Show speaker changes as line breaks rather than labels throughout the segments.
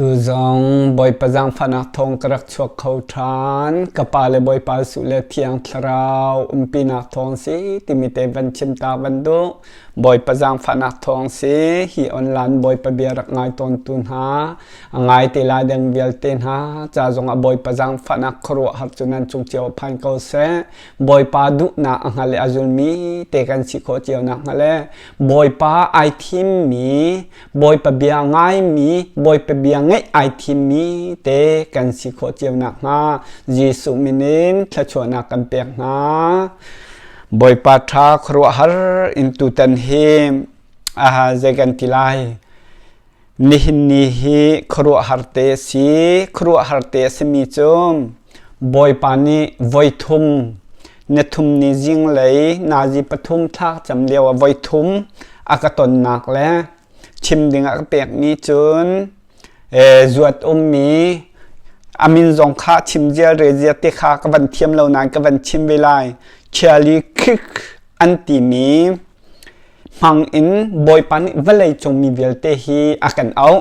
Tu zong Bawipa zaangfahnak thawng ka rak chuak kho ṭhan. Ka pa le Bawipa Jesuh le Thiang Thlarau umpinak thawng si timi te van chim ta van duh. Bawipa zaangfahnak thawng si hi online Bawipa bia rak ngai tawntu hna, a ngai te lai ding vialte hna ca zongah Bawipa zaangfahnak khuaruahhar cu nan cung cio ah phan ko seh. Bawipa duhnak a hngal i a zulmi te kan si khawh cio nak hnga le Bawipa ai thimmi Bawipa bia ngaimi, Bawipa bia ngaih ai thimmi te kan si khawh cio nakhnga Jesuh min in thluachuahnak kan pek hna. Bawipa ṭha khuaruahhar in tutan hi aha zei kan ti lai. Nihin ni hi khuaruahhar te si, khuaruahhar te a simi cu Bawipa nih voi thum na thum ni zinglei nazi pathum thlak cam lio ah voi thum a ka tonnak le chim ding a ka pekmi cun zuat ummi a min zong kha chim zial re zia te kha ka van thiam lo nain ka van chim ve lai. Chiali Kik an timi hmang in Bawipa nih vawlei cung mi vialte hi a kan auh.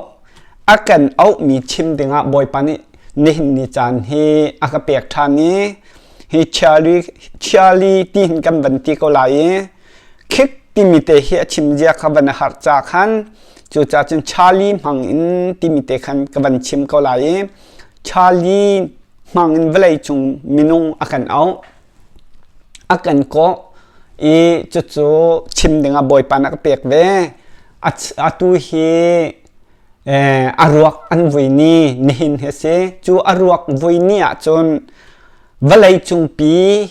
A kan auhmi chim dingah Bawipa nih nihin ni caan hi a ka pek ṭhan i hi chiali chiali ti hin kan van ti ko lai i khik timi te hi a chim zia kha van a har ca khan cucaah cun Charlie hmang in timi te khan ka van chim ko lai i Charlie hmang in vawlei cung minung a kan auh a kan kawh i cucu chim dingah Bawipa nih a ka pek ve. Atu hi a ruak an vui ni nihin hi a si. Cu a ruak vui ni ahcun vawlei cungpi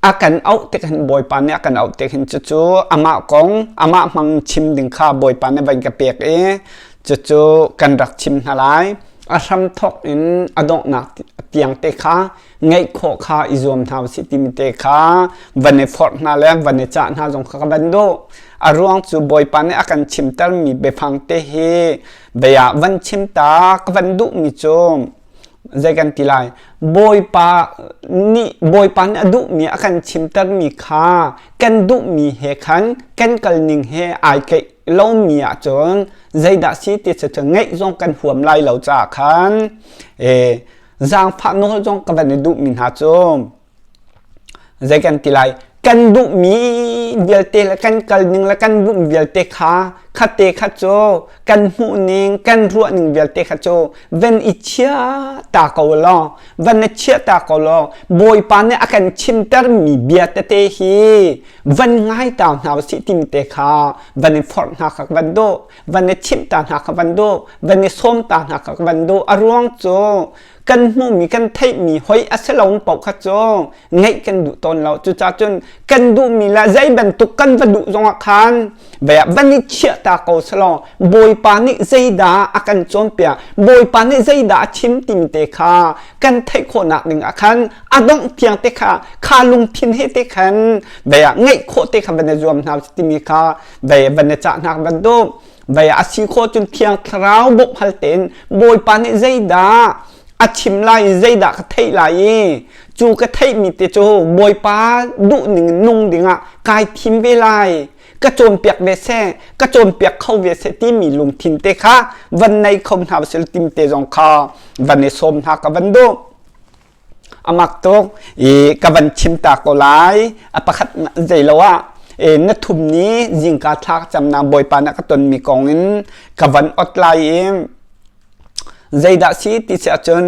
a kan auh tik hin Bawipa nih a kan auh tik hin cucu amah kong amah hmang chim ding kha Bawipa nih van ka pek i cucu kan rak chim hna lai. A hramthawk in a donghnak tiang te kha ngeih khawh kha i zuam hna usih timi te kha van i forh hna le van i cah hna zong kha ka van duh. A ruang cu Bawipa nih a kan chimtermi biafang te hi bia van chim ta ka van duhmi cu zei kan ti lai Bawipa nih Bawipa nih a duhmi a kan chimtermi kha kan duhmi he khan kan kalning he ai keih lomi ahcun zeidah si ti cu ngeih zong kan huam lai lo caah khan zaangfah nawl zong ka van i duhmi hna cu zei kan ti lai kan duhmi vialte le kan kal ning le kan duh vialte kha khate kha cu kan hmuh ning kan ruah ning vialte kha cu van i chia ta ko law van i chia ta ko law Bawipa nih a kan chimtermi bia tete hi van ngai ta hna usih timi te kha van i forh hna kha van duh van i chimh ta hna kha van duh van i sawm ta hna kha van duh a ruang cu kan hmuhmi kan theihmi hoi a si lo paoh kha cu ngeih kan duh tawn lo cucaah cun kan duhmi le zei bantuk kan va duh zongah khan van i chiah ta ko selaw Bawipa nih zeidah a kan cawnpiak Bawipa nih zeidah a chim timi te kha kan theih khawhnak ding ah khan a dongh tiang te kha kha lungthin he te khan ngeih khawh te kha van i zuam hna timi kha vei van i cahnak bantuk vei a si khawh cun Thiang Thlarau bawmh hal tein Bawipa nih zeidah a chim lai i zeidah ka theih lai i cu ka theihmi te cu Bawipa duhning in nung dingah kai thim ve lai ka cawnpiak ve seh ka cawnpiak kho ve seh timi lungthin te kha van nei kho hna usih tim te zong kha van i sawm hna ka van duh A mak tuk i ka van chim ta ko lai. A pakhat zei lo ah na thum ni zingka thla ka camnak Bawipa nih a ka tonmi kong in ka van ot lai i zeidah si ti si ahcun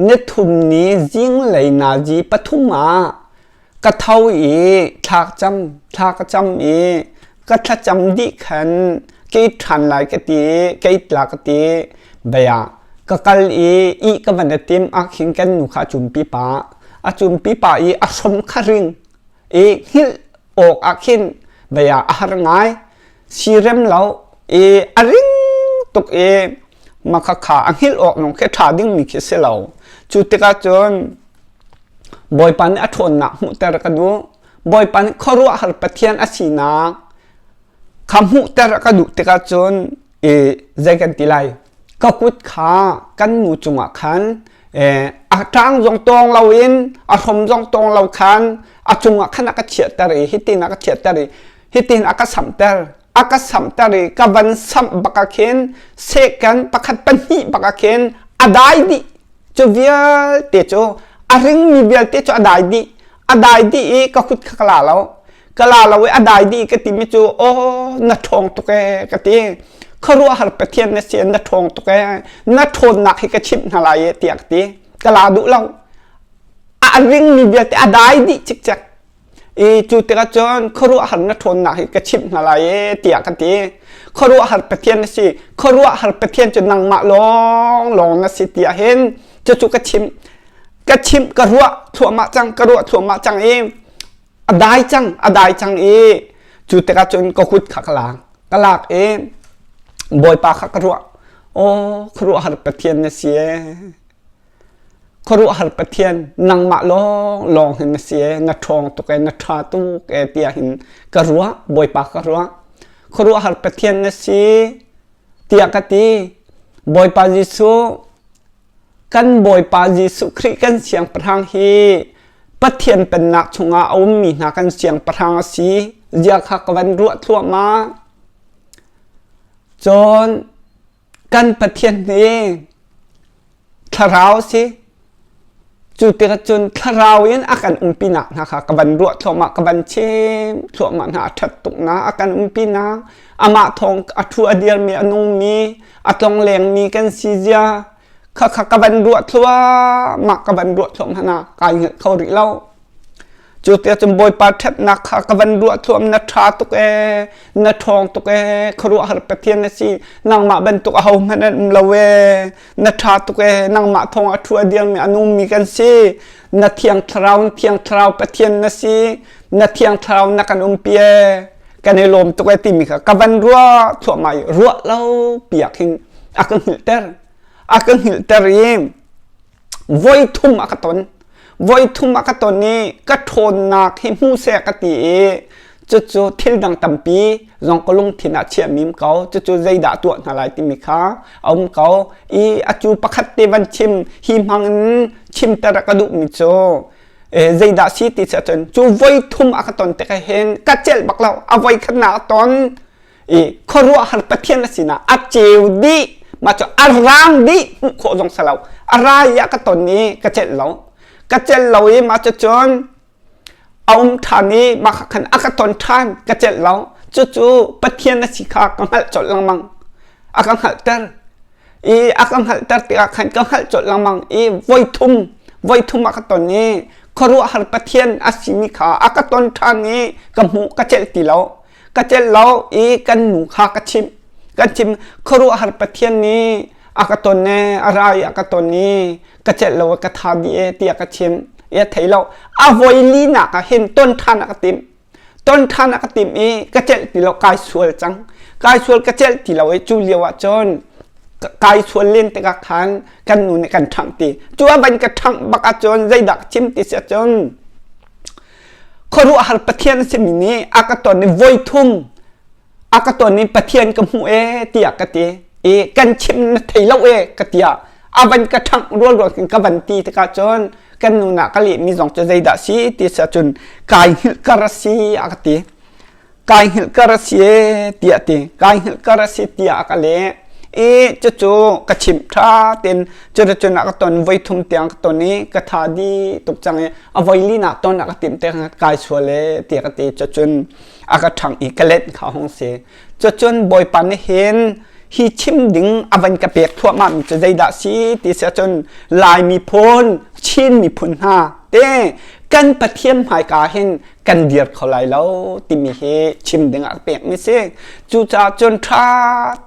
na thum ni zinglei nazi pathum ah ka tho i thla ka cam thla ka cam i ka thlacam dih khan kei ṭhan lai ka ti kei tla ka ti bia ka kal i ih ka van i tim ah khin kan nu kha a cumpi pa a cumpi pa i a hrom kha ring i hngilh awk ah khin bia a har ngai sirem lo i a ring tuk i mah kha a hngilh awk nong khi ṭha dingmi khi si lo cu tikah cun Bawipa nih a ṭhawnnak hmuhter ka duh. Bawipa nih khuaruahhar Pathian a sinak kha hmuhter a ka duh tikah cun i zei kan ti lai ka kut kha kan nu cungah khan a ṭang zong tawng loin a hrom zong tawng lo khan a cungah khan a ka chiahter i hitin a ka chiahter i hitin a ka samhter. A ka samhter i ka van samh bak ah khin second pakhat pahnih bak ah khin a dai dih. Cu vialte cu a ringmi vialte cu a dai dih. A dai dih i ka kut kha ka la lo. Ka la lo i a dai dih ka timi cu aw na ṭhawng tuk ee ka ti. Khuaruahhar Pathian na si na ṭhawng tuk ee. Na ṭhawnnak hi ka chimh hna lai ee tiah ka ti. Ka la duh lo. A ringmi vialte a dai dih cikcek. I cu tikah cun khuaruahhar na ṭhawnnak hi ka chimh hna lai ee tiah ka ti. Khuaruahhar Pathian na si. Khuaruahhar Pathian cu nangmah lawnglawng na si tiah hin cucu ka chimh. Ka chimh ka ruah thluahmah cang ka ruah thluahmah cang i a dai cang a dai cang i cu tikah cun ka kut kha ka lak. Ka lak i Bawipa kha ka ruah. Aw khuaruahhar Pathian na si ee. Khuaruahhar Pathian nangmah lawnglawng hin na si ee, na ṭhawng tuk ee, na ṭha tuk ee tiah hin ka ruah, Bawipa ka ruah. Khuaruahhar Pathian na si tiah ka ti. Bawipa Jesuh, kan Bawipa Jesuh Khrih kan Siangpahrang hi Pathian pennak chungah a ummi hna kan Siangpahrang a si zia kha ka van ruah thluahmah. Cun kan Pathian hi thlarau a si. Cu tikah cun thlarau in a kan umpinak hna kha ka van ruah thluahmah, ka van chim thluahmah hna. A ṭhat tuknak a kan umpinak, amah thawng a ṭhu a dirmi, a nungmi, a tlonglengmi kan si zia kha kha ka van ruah thluahmah, ka van ruah thluahmah hna. Kai hngalh kho rih lo. Cu tiah cun Bawipa ṭhatnak kha ka van ruah thuam na ṭha tuk ee, na ṭhawng tuk ee, khuaruahhar Pathian na si, nangmah bantuk ahohmanh an um lo ee, na ṭha tuk ee, nangmah thawng a ṭhu a dirmi a nungmi kan si, na thiang thlarau in thiang thlarau Pathian na si, na thiang thlarau na kan umpi ee, kan i lawm tuk ee timi kha ka van ruah thluahmah i ruah lo piak hin a ka hngilhter. A ka hngilhter i voi thum a ka ton. Voi thum a ka ton i ka ṭhawnnak hi hmu seh ka ti i cucu thil dang tampi zong ka lungthin ah chiahmi um ko. Cucu zeidah tuah hna lai timi kha a um ko. I acu pakhat te van chim hi hmang in chimter a ka duhmi cu zeidah si ti si ahcun cu voi thum a ka ton tikah hin ka celh bak lo. A voi khatnak a ton i khuaruahhar Pathian a sinah a ceu dih mah cu a rang dih hmuh khawh zong si lo a ra i a ka ton i ka celh lo ka celh lo i mah cu cun a um ṭhan i mah kha khan a ka ton ṭhan ka celh lo cucu Pathian a si kha ka hngalh colh lengmang a ka hngalhter i a ka hngalhter tikah khan ka hngalh colh lengmang i voi thum voi thum a ka ton i khuaruahhar Pathian a simi kha a ka ton ṭhan i ka hmuh ka celh ti lo ka celh lo i kan nu kha ka chimh kan chim khuaruahhar Pathian nih a ka ton e a ra i a ka ton i ka celh lo ka tha dih e tiah ka chim i a thei lo a voi li nak ah hin ton ṭhan a ka timh ton ṭhan a ka timh i ka celh ti lo kai sual cang kai sual ka celh ti lo i cu lio ah cun kai sual len tikah khan kan nu nih kan ṭhangh ti cu a van ka ṭhangh bak ahcun zeidah ka chim ti si ahcun Khuaruahhar Pathian a simi nih a ka ton i voi thum a ka ton i Pathian ka hmuh ee tiah ka ti i kan chimh na thei lo ee ka tiah a van ka ṭhangh rualrual khin ka van ti tikah cun kan nu nah ka lehmi zong cu zeidah si ti si ahcun kai hngilh kar a si a ka ti. Kai hngilh kar a si ee tiah ti kai hngilh kar a si tiah a ka leh i cucu ka chimh ṭha tein cuticun a ka ton voi thum tiang ka ton i ka tha dih tuk cang i a voi linak ton a ka timh te kai sual ee tiah ka ti cucun a ka ṭhangh i ka let kha hung si cucun Bawipa nih hin hi chim ding a van ka pek thluahmah mi cu zeidah si ti si ahcun Lai miphun Chin miphun hna te kan Pathian hmaika hin kan dir kho lai lo timi hi chim ding ah pekmi si. Cucaah cun ṭha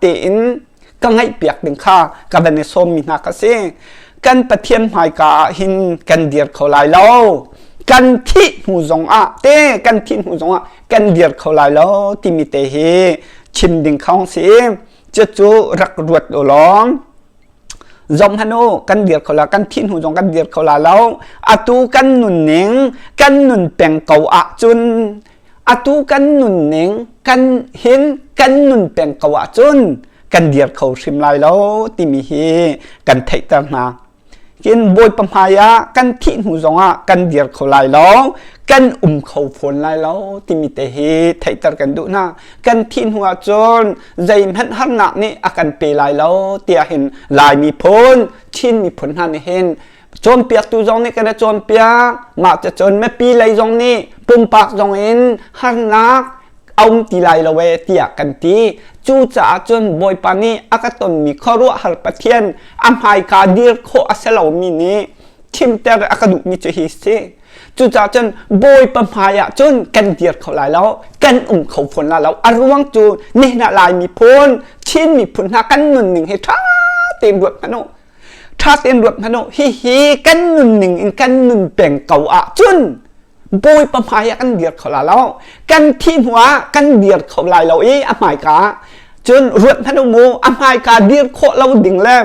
tein ka ngaihpiak ding kha ka van i sawmmi hna kha si. Kan Pathian hmaika ah hin kan dir kho lai lo. Kan thih hnu zong ah te kan thih hnu zong ah kan dir kho lai lo timi te hi chim ding kha hong si. Cucu rak ruat u law Zom han u, kan dir kho la, kan thih hnu zong kan dir kho la lo. Atu kan nunning, kan nun peng ko ahcun, atu kan nunning, kan hin kan nun peng ko ahcun kan dir kho hrim lai lo timi hi kan theihter hna. Kin Bawipa hmai ah kan thih hnu zongah kan dir kho lai lo. kan um kho fawn lai lo timi te hi theihter kan duh hna. Kan thih hnu ahcun zeihmanh harnak nih a kan pe lai lo tiah hin Lai miphun, Chin miphun hna nih hin cawnpiaktu zong nih kan i cawnpiak. Mah cucun mipi lei zong nih pumpak zong in harnak a um ti lai lo ee tiah kan ti. Cucaah cun Bawipa nih a ka tonmi khuaruahhar Pathian a hmaika dir khawh a si lomi nih chimter a ka duhmi cu hi si. Cucaah cun Bawipa hmai ah cun kan dir kho lai lo, kan um kho fawn lai lo. A ruang cu nihin ah Lai miphun, Chin miphun hna kan nunning hi ṭha tein ruat hmanh u. Ṭha tein ruat hmanh u. Hihi kan nunning in kan nun peng ko ahcun Bawipa hmai ah kan dir kho lai lo. Kan thih hnu ah kan dir kho lai lo i a hmaika ah cun ruat hmanh u mu, a hmaika dir khawh lo ding le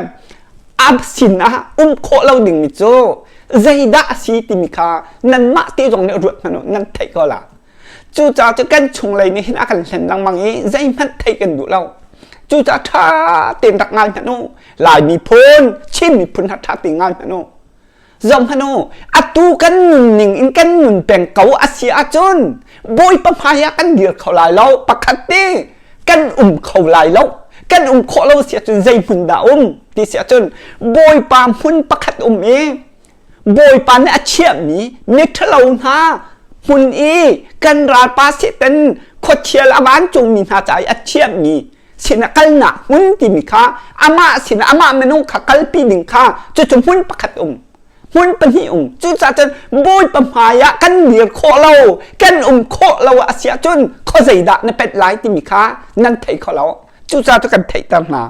a sin ah um khawh lo dingmi cu zeidah a si timi kha nanmah te zong nih ruat hmanh u, nan theih ko la. Cucaah cu kan chunglei nih hin a kan hlen lengmang i zeihmanh theih kan duh lo. Cucaah ṭha tein rak ngai hmanh u. Lai miphun, Chin miphun hna ṭha tein ngai hmanh u. Zohhmanh u, atu kan nunning in kan nun peng ko a si ahcun Bawipa hmai ah kan dir kho lai lo. Pakhat te kan um kho lai lo. Kan um khawh lo si ahcun zei hmun dah um ti si ahcun Bawipa hmun pakhat um i Bawipa nih a chiahmi miṭhalo hna hmun i kan ralpa Satan khuachial a vancungmi hna ca i a chiahmi sinah kalnak hmun timi kha amah sinah amah minung kha kalpi ding kha cucu hmun pakhat um hmun pahnih um. Cucaah cun Bawipa hmai ah kan dir khawh lo, kan um khawh lo a si ahcun khuazei dah na pet lai timi kha nan thei kho lo. Cucaah cu kan theihter hna,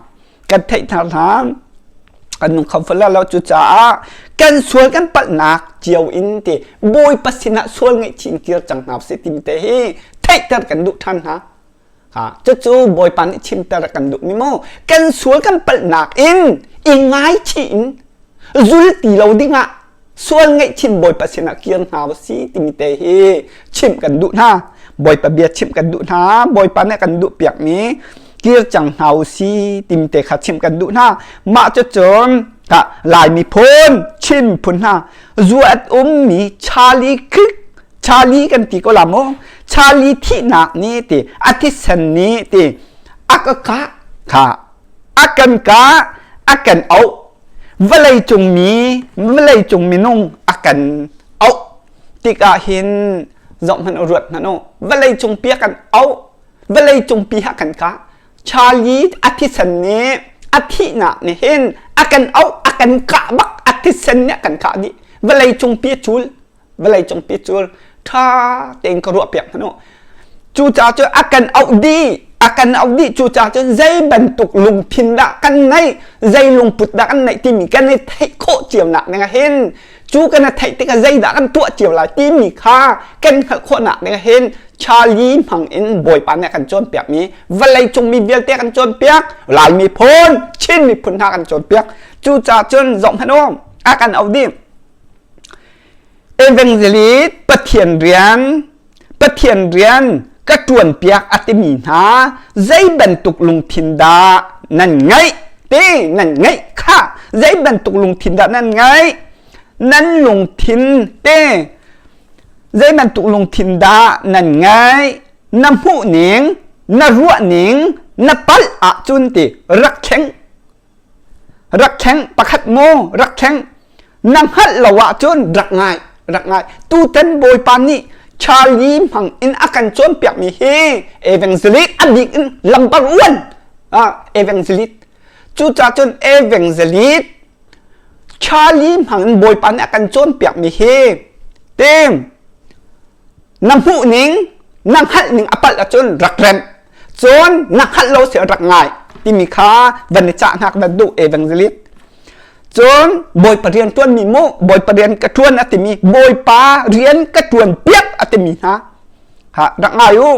kan theihter hna. Kan nung kho fal lo. Cucaah kan sual kan palhnak cio in ti Bawipa sinah sual ngaihchih in kir cang hna usih timi te hi theihter kan duh ṭhan hna. Cucu Bawipa nih chimter a kan duhmi mu. Kan sual kan palhnak in i ngaichih in zul ti lo dingah sual ngaihchin Bawipa sinah kir hna u si timi te hi chimh kan duh hna. Bawipa bia chimh kan duh hna. Bawipa nih kan duh piakmi kir cang hna u si timi te kha chimh kan duh hna. Mah cucun Lai miphun, Chin miphun hna zuat ummi Charlie Kirk, Charlie kan ti ko la mu. Charlie thihnak nih ti a thisen nih ti a ka kah kha a kan kah a kan auh, vawlei cung mi, vawlei cung minung a kan auh tikah hin zoh hmanh u, ruat hmanh u, vawlei cung pi a kan auh, vawlei cung pi a kan kah. Charlie a thisen nih, a thihnak nih hin a kan auh, a kan kah bak. A thisen nih a kan kah dih, vawlei cung pi a cul, vawlei cung pi cul. Ṭha tein ka ruah piak hmanh u. Cucaah cu a kan auh dih, a kan auh dih. Cucaah cun zei bantuk lungthin dah kan neih, zei lungput dah kan neih timi kan i theih khawh cio nak ding ah hin, cu kan i theih tikah zeidah kan tuah cio lai timi kha kan hngalh khawh nak ding ah hin Charlie hmang in Bawipa nih a kan cawnpiakmi, vawlei cung mi vialte kan cawnpiak, Lai miphun, Chin miphun hna kan cawnpiak. Cucaah cun zoh hmanh u, a kan auh dih. Evangelist Pathian rian, Pathian rian ka ṭuanpiak a timi hna zei bantuk lungthin dah nan ngeih te, nan ngeih kha zei bantuk lungthin dah nan ngeih, nan lungthin te zei bantuk lungthin dah nan ngeih? Na hmuh ning, na ruah ning na palh ahcun ti rak thleng, rak thleng pakhat mu, rak thleng. Na hngalh lo ahcun rak ngai, rak ngai. Tutan Bawipa nih Charlie hmang in a kan cawnpiakmi hi evangelist, a bik in lambar uan evangelist. Cucaah cun evangelist Charlie hmang in Bawipa nih a kan cawnpiakmi hi tim na hmuh ning, na hngalh ning a palh ahcun rak remh, cun na hngalh lo si rak ngai timi kha van i cah hna ka van duh evangelist. Cun Bawipa rian ṭuanmi mu, Bawipa rian ka ṭuan a timi, Bawipa rian ka ṭuan piak a timi hna ha rak ngai u.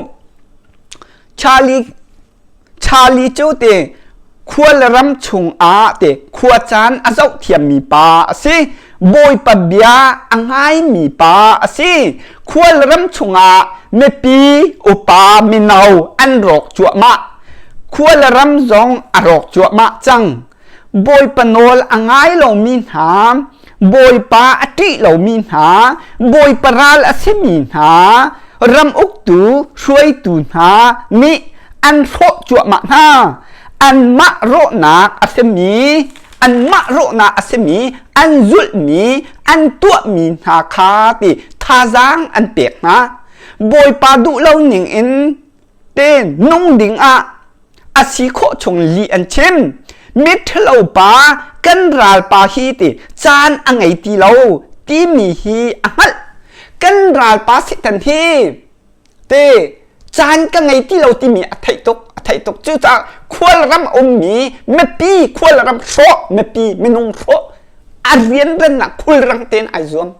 Charlie, Charlie cu ti khua le ram chung ah ti khua caan a zoh thiammi pa a si. Bawipa bia a ngaimi pa a si. Khua le ram chungah mipi, upa, mino an rawk cuahmah. Khua le ram zong a rawk cuahmah cang. Bawipa nawl a ngai lomi hna, Bawipa a ṭih lomi hna, Bawipa ral a simi hna, ram uktu hruaitu hna nih an hrawh cuahmah hna. Anmah rawhnak a simi, anmah rawhnak a simi, an zulhmi, an tuahmi hna kha ti thazaang an pek hna. Bawipa duh lo ning in te nung ding ah a si khawh chung lih an chim. Miṭhalo pa kan ralpa hi ti caan a ngei ti lo timi hi a hngalh. Kan ralpa Satan hi te caan ka ngei ti lo timi a theih tuk a theih tuk. Cucaah khualram a ummi mipi khualram hrawh mipi minung hrawh a rianrannak khulrang tein ai zuam.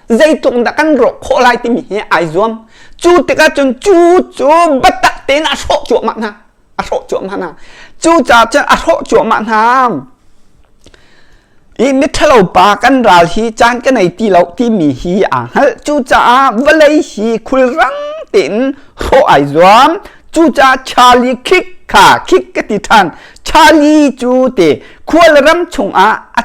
Zeitluk dah kan rawh khawh lai timi hi ai zuam. Cu tikah cun cu cu biatak tein a hrawh cuahmah hna. A hrawh cuahmah hna. Cucaah cun a hrawh cuahmah hna. I miṭhalo pa kan ral hi caan ka nei ti lo timi hi aa hngalh. Cucaah vawlei hi khulrang tein hrawh ai zuam. Cucaah Charlie Kirk kha Kirk ka ti ṭhan. Charlie cu te khualram chungah a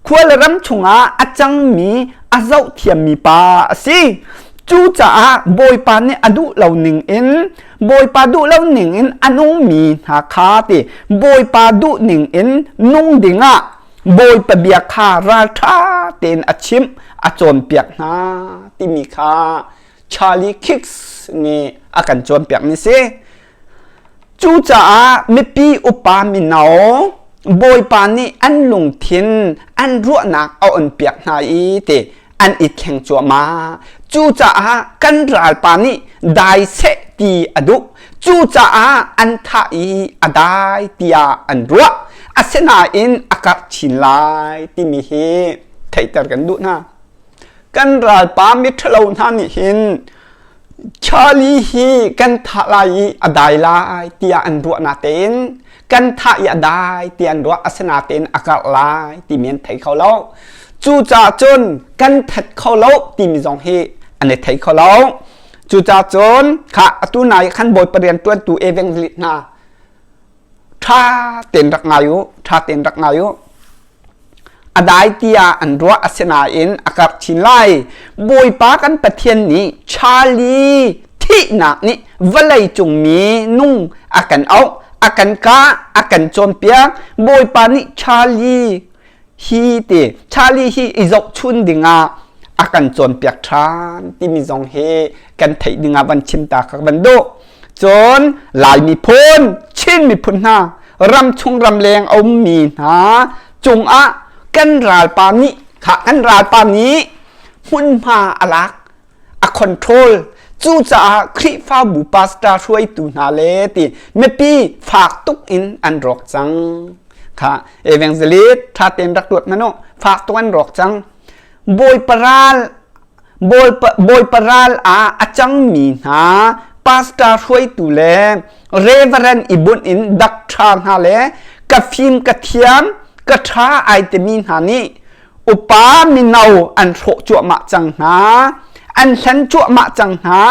Khua le ram chungah a cangmi a zohthiammi pa a si. Cucaah Bawipa nih a duh lo ning in Bawipa duh lo ning in a nungmi hna kha ti Bawipa duh ning in nung dingah Bawipa bia kha ralṭha tein a chimh a cawnpiak hna timi kha Charlie Kicks nih a kan cawnpiakmi si. Cucaah mipi upa mino Bawipa nih an lungthin an ruahnak a onpiak hna i ti an i thleng cuahmah. Cucaah kan ralpa nih dai seh ti a duh. Cucaah an thah i a dai tiah an ruah. Asinain a karh chin lai timi hi theihter kan duh hna. Kan ralpa miṭhalo hna nih hin Charlie hi kan thah lai i a dai lai tiah an ruah natein kan thah i a dai tiah an ruah asinatein a karh lai timi an thei kho lo. Cucaah cun kan that kho lo timi zong hi an i thei kho lo. Cucaah cun kha atu nai khan Bawipa rian ṭuantu evangelist hna ṭha tein rak ngai u, ṭha tein rak ngai u. A dai tiah an ruah asinain a karh chin lai. Bawipa kan Pathian nih Charlie thihnak nih vawlei cung mi nung a kan auh, a kan kah, a kan cawnpiak. Bawipa nih Charlie hi ti Charlie hi i zohchun dingah a kan cawnpiak ṭhan timi zong hi kan theih dingah van chim ta kha van duh. Cun Lai miphun, Chin miphun hna, ramchung ramleng a ummi hna cungah kan ralpa nih kha kan ralpa nih hmunhma a lak, a control. Cucaah Khrihfabu pastor hruaitu hna le ti mipi fak tuk in an rawk cang. Kha evangelist tha tein rak ruat hmanh u. Fak tuk an rawk cang. Bawipa ral Bawipa ral ah a cangmi hna pastor hruaitu le reverend i bunh in doctor hna le ka fim ka thiam ka ṭha ai timi hna nih upa mino an hrawh cuahmah cang hna an hlen cuahmah cang hna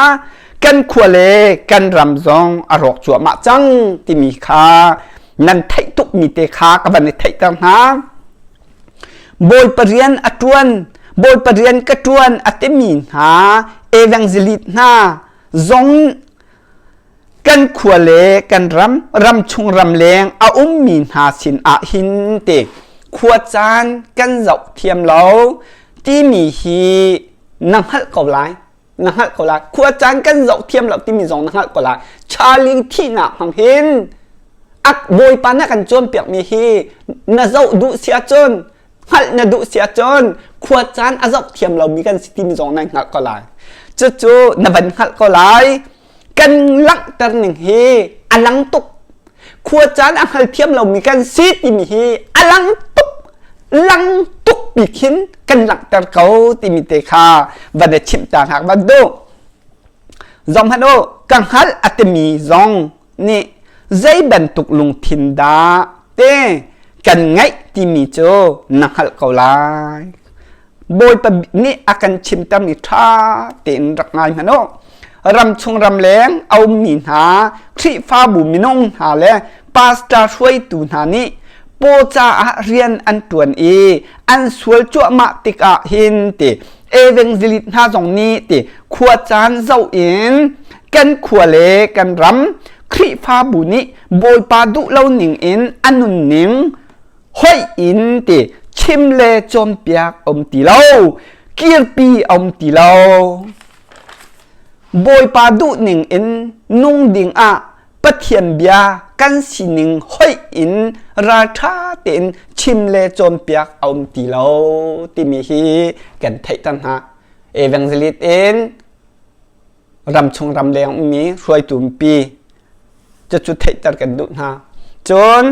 kan khua le kan ram zong a rawk cuahmah cang timi kha nan theih tukmi te kha ka van i theihter hna. Bawipa rian a ṭuan, Bawipa rian ka ṭuan a timi hna evangelist hna zong kan khua le kan ram, ramchung ramleng a ummi hna sin ah hin te khua caan kan zoh thiam lo timi hi na hngalh ko lai. Na hngalh ko lai. Khua caan kan zoh thiam lo timi zong na hngalh ko lai. Charlie thihnak hmang hin ak Bawipa na kan cawnpiakmi hi na zoh duh si ahcun hngalh na duh si ahcun khua caan a zoh thiam lomi kan si timi zong nan hngalh ko lai. Cucu na van hngalh ko lai. Kan langhter ning hi a lang tuk. Khua caan a hngal thiam lomi kan si timi hi a lang tuk. Lang tuk pi khin kan langhter ko timi te kha van i chimh ta hna van duh. Zong hmanh u, ka hngalh a timi zong nih zei bantuk lungthin dah te kan ngeih timi cu na hngalh ko lai. Bawipa nih a kan chimtermi ṭha tein rak ngai hmanh u. Ramchung ramleng a ummi hna, Khrihfabu minung hna le pastor hruaitu hna nih Paw caah rian an ṭuan i an sual cuahmah tikah hin ti evangelist hna zong nih ti khua caan zoh in kan khua le kan ram Khrihfabu nih Bawipa duh lo ning in a nunning hoih in ti chim le cawnpiak um ti lo, kirpi um ti lo. Bawipa duh ning in nung ding ah Pathian bia kan sining hoih in ralṭha tein chim le cawnpiak a um ti lo timi hi kan theihter hna. Evangelist in ramchung ramleng ummi hruaitu pi cucu theihter kan duh hna. Cun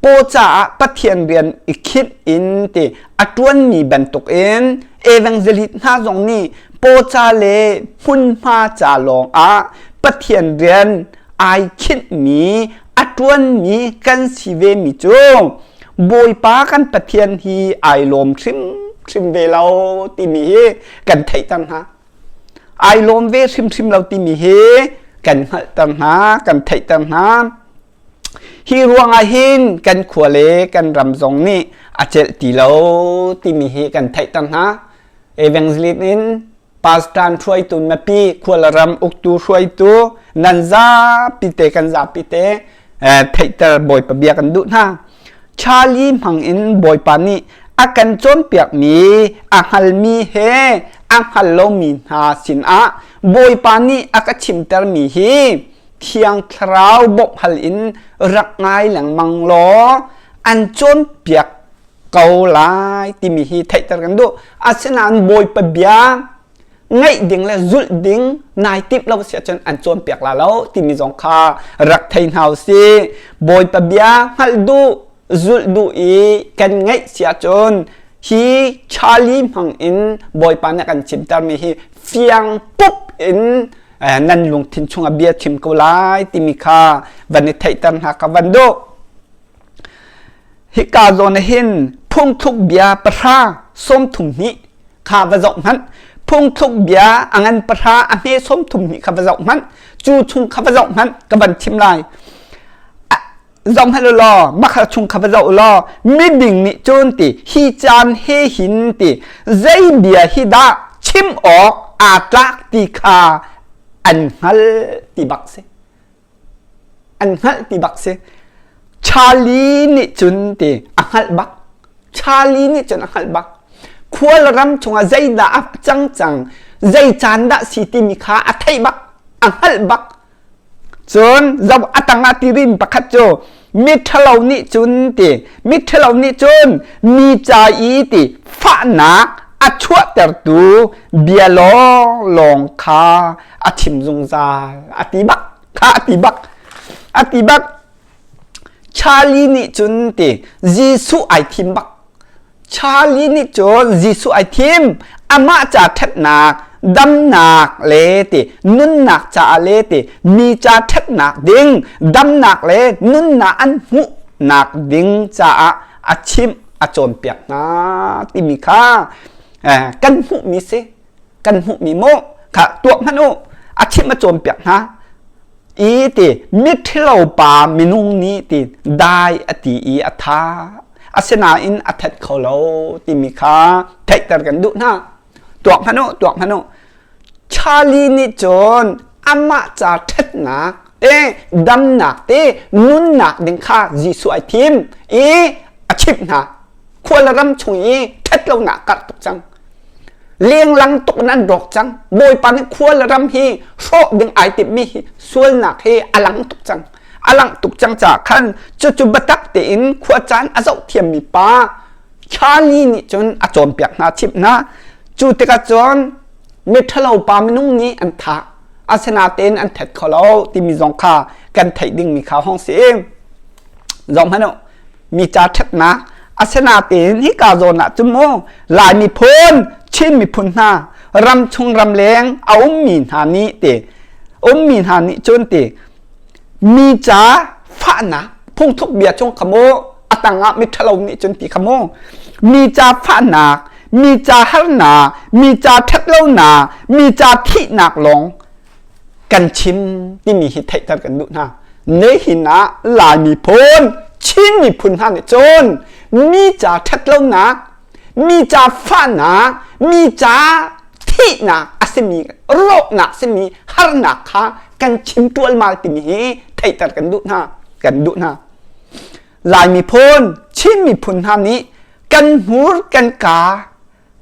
paw caah Pathian rian i khinh in ti a ṭuanmi bantukin evangelist hna zong nih paw ca le hmunhma ca lawng ah Pathian rian ai khinhmi a ṭuanmi kan si vemi cu Bawipa kan Pathian hi ai lawm hrimhrim ve lo timi hi kan theihter hna. Ai lawm ve hrimhrim lo timi hi kan hngalhter hna, kan theihter hna. Hi ruangah hin kan khua le kan ram zong nih a celh ti lo timi hi kan theihter hna. Evangelist in pastor hruaitu mipi khual ram uktu hruaitu nan zapi te kan zapi te theihter Bawipa bia kan duh hna. Charlie hmang in Bawipa nih a kan cawnpiakmi a hngalmi he a hngal lomi hna sinah Bawipa nih a ka chimtermi hi Thiang Thlarau bawmh hal in rak ngai lengmang law an cawnpiak ko lai timi hi theihter kan duh. Asinain Bawipa bia ngaih ding le zulh ding nai timh lo si ahcun an cawnpiak la lo timi zong kha rak thei hna usih. Bawipa bia hngalh duh, zulh duh i kan ngaih si ahcun hi Charlie hmang in Bawipa nih a kan chimtermi hi fiang pup in nan lungthin chungah bia chim ko lai timi kha van i theihter hna ka van duh. Hika zawn ah hin phungthluk bia 30 31 kha va zoh hmanh. Phungthluk bia a ngan pahra a hme 32 kha va zoh hmanh. Cu chung kha va zoh hmanh ka van chim lai. Zoh hmanh u law makha chung kha va zoh u law miding nih cun ti hi caan he hin ti zei bia hi dah chim awk aa tlak ti kha an hngal ti bak si. An hngalh ti bak si. Charlie nih cun ti a hngalh bak. Charlie nih cun a hngalh bak. Khual ram chungah zeidah a cang cang, zei caan dah si timi kha a theih bak, a hngalh bak. Cun zoh a tangah tirin pakhat cu miṭhalo nih cun ti miṭhalo nih cun mi ca i ti fahnak a chuahtertu bia lawnglawng kha a chim zungzal a ti bak kha a ti bak a ti bak. Charlie nih cun ti Jesuh ai thim bak. Charlie nih cun Jesuh ai thim. Amah ca ṭhatnak, damnak le ti nunnak caah le ti mi ca ṭhatnak ding, damnak le nunnak an hmuhnak ding caah a chimh, a cawnpiak hna timi kha kan hmuhmi si. Kan hmuhmi maw kha tuah hmanh u. A chimh a cawnpiak hna. I ti miṭhilo pa minung nih ti dai a ti i a tha. Asinain a that kho lo timi kha theihter kan duh hna. Tuak hmanh u, tuak hmanh u. Charlie nih cun amah ca ṭhatnak te, damnak te, nunnak ding kha Jesuh ai thim i a chimh hna. Khual ram chung i ṭhatlonak karh tuk cang. Lenglang tuk in an rawk cang. Bawipa nih khua le ram hi hrawh ding ai timhmi hi sualnak hi a lang tuk cang. A langh tuk cang caah khan cucu biatak tein khua caan a zoh thiammi pa Charlie nih cun a cawnpiak hna, chimh hna. Cu tikah cun miṭhalo pa minung nih an thah. Asinain an that kho lo timi zong kha kan theih dingmi kha hong si. Zoh hmanh u. Mi ca ṭhatnak asinain hika zawn ah cun mu Lai miphun, Chin miphun hna ramchung ramleng a ummi hna nih ti ummi hna nih cun ti mi ca fahnak phungthuk bia chung kha mu a tangah miṭhalo nih cun ti kha mu mi ca fahnak mi ca harnak mi ca ṭhatlonak mi ca thihnak lawng kan chim timi hi theihter kan duh hna. Nihin ah Lai miphun, Chin miphun hna nih cun mi ca ṭhatlonak, mi ca fahnak, mi ca thihnak a simi, rawhnak simi harnak kha kan chim ṭualmal timi hi theihter kan duh hna, kan duh hna. Lai miphun, Chin miphun hna nih kan hmur kan kaa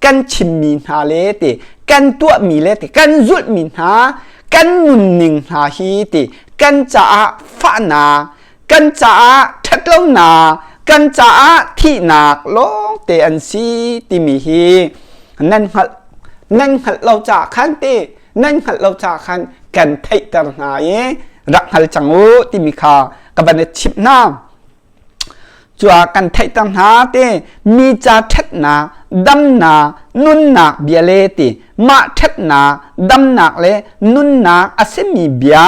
kan chimmi hna le ti kan tuahmi le ti kan zulhmi hna kan nunning hna hi ti kan caah fahnak kan caah ṭhatlonak kan caah thihnak lawngte an si timi hi nan hngalh nan hngalh lo caah khan ti nan hngalh lo caah khan kan theihter hna i rak hngal cang u timi kha ka van i chimh hna. Cuah kan theihter hna ti mi ca ṭhatnak, damnak, nunnak bia le ti mah ṭhatnak, damnak le nunnak a simi bia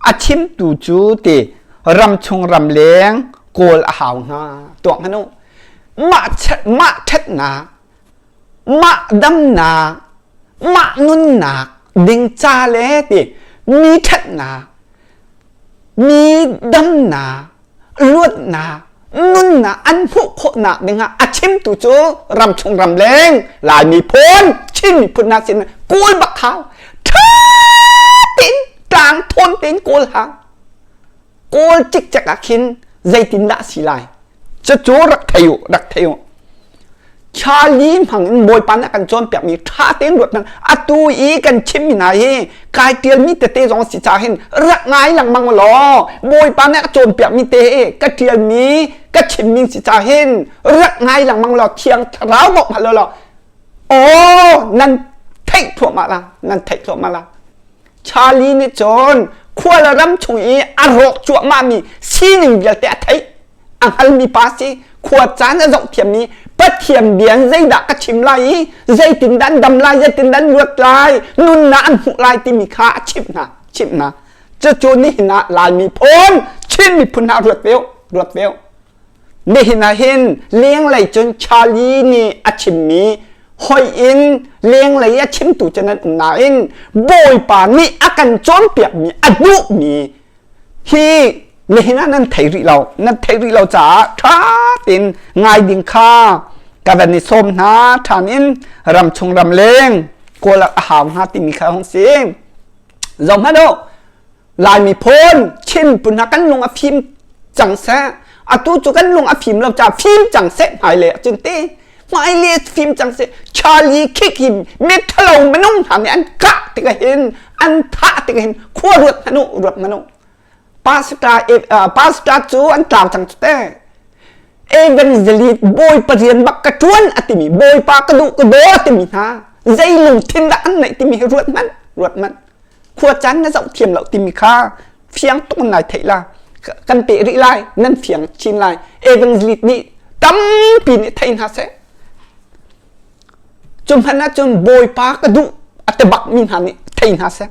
a chimtu cu ti ramchung ramleng kawl a hau hna. Tuak hmanh u. Mah mah ṭhatnak, mah damnak, mah nunnak ding ca le ti mi ṭhatnak, mi damnak, luatnak nunnak an hmuh khawhnak dingah a chimtu cu ramchung ramleng Lai miphun Chin miphun hna sin kawl bak hau ṭha tein tlang thawn tein kawl hau kawl cikcek ah khin zeitindah si lai cucu rak thei u rak thei u Charlie hmang in Bawipa nih a kan cawnpiakmi ṭha tein ruat hmanh. Atu i kan chimmi hna hi kai ṭialmi tete zong a si caah hin rak ngai lengmang u law Bawipa nih a ka cawnpiakmi te hi ka ṭialmi ka chimmi si caah hin rak ngai lengmang law Thiang Thlarau bawmh hal law aw nan theih thluahmah la nan theih thluahmah la. Charlie nih cun khua le ram chung i a rawk cuahmahmi sining vialte a theih. A hngalmi pa si khua caan a zoh thiammi Pathian bia in zeidah ka chim lai i zeitindah an dam lai zeitindah an luat lai nunnak an hmuh lai timi kha a chimh hna chimh hna. Cucu nihin ah Lai miphun Chin miphun hna ruat ve u ruat ve u. Nihin ah hin lenglei cun Charlie nih a chimmi hoi in lenglei a chimtu cu nan um nain Bawipa nih a kan cawnpiakmi a duhmi hi nihin ah nan thei rih lo nan theih rih lo caah ṭha tein ngai ding kha ka van i sawm hna ṭhan in ramchung ramleng kawl a hau hnga timi kha hung si. Zoh hmanh u, Lai miphun Chin miphun hna kan lung a fim cang seh. Atu cu kan lung a fim lo caah fim cang seh hmailei ahcun ti hmailei fim cang seh. Charlie Kirk hi mi ṭhalo minung hna nih an kah tikah hin an thah tikah hin khua ruat hmanh u ruat hmanh u. Pastor pastor cu an tlau cang cu te. Evangelist Bawipa rian bak ka ṭuan a timi Bawipa ka duh ka daw a timi hna zei lungthin dah an neih timi hi ruat hmanh ruat hmanh. Khua caan na zoh thiam lo timi kha fiang tuk in nai theih la. Kan peh rih lai nan fiang chin lai. Evangelist nih tampi nih thei hna seh. Cu hmanh ahcun Bawipa ka duh a ti bak mi hna nih thei hna seh.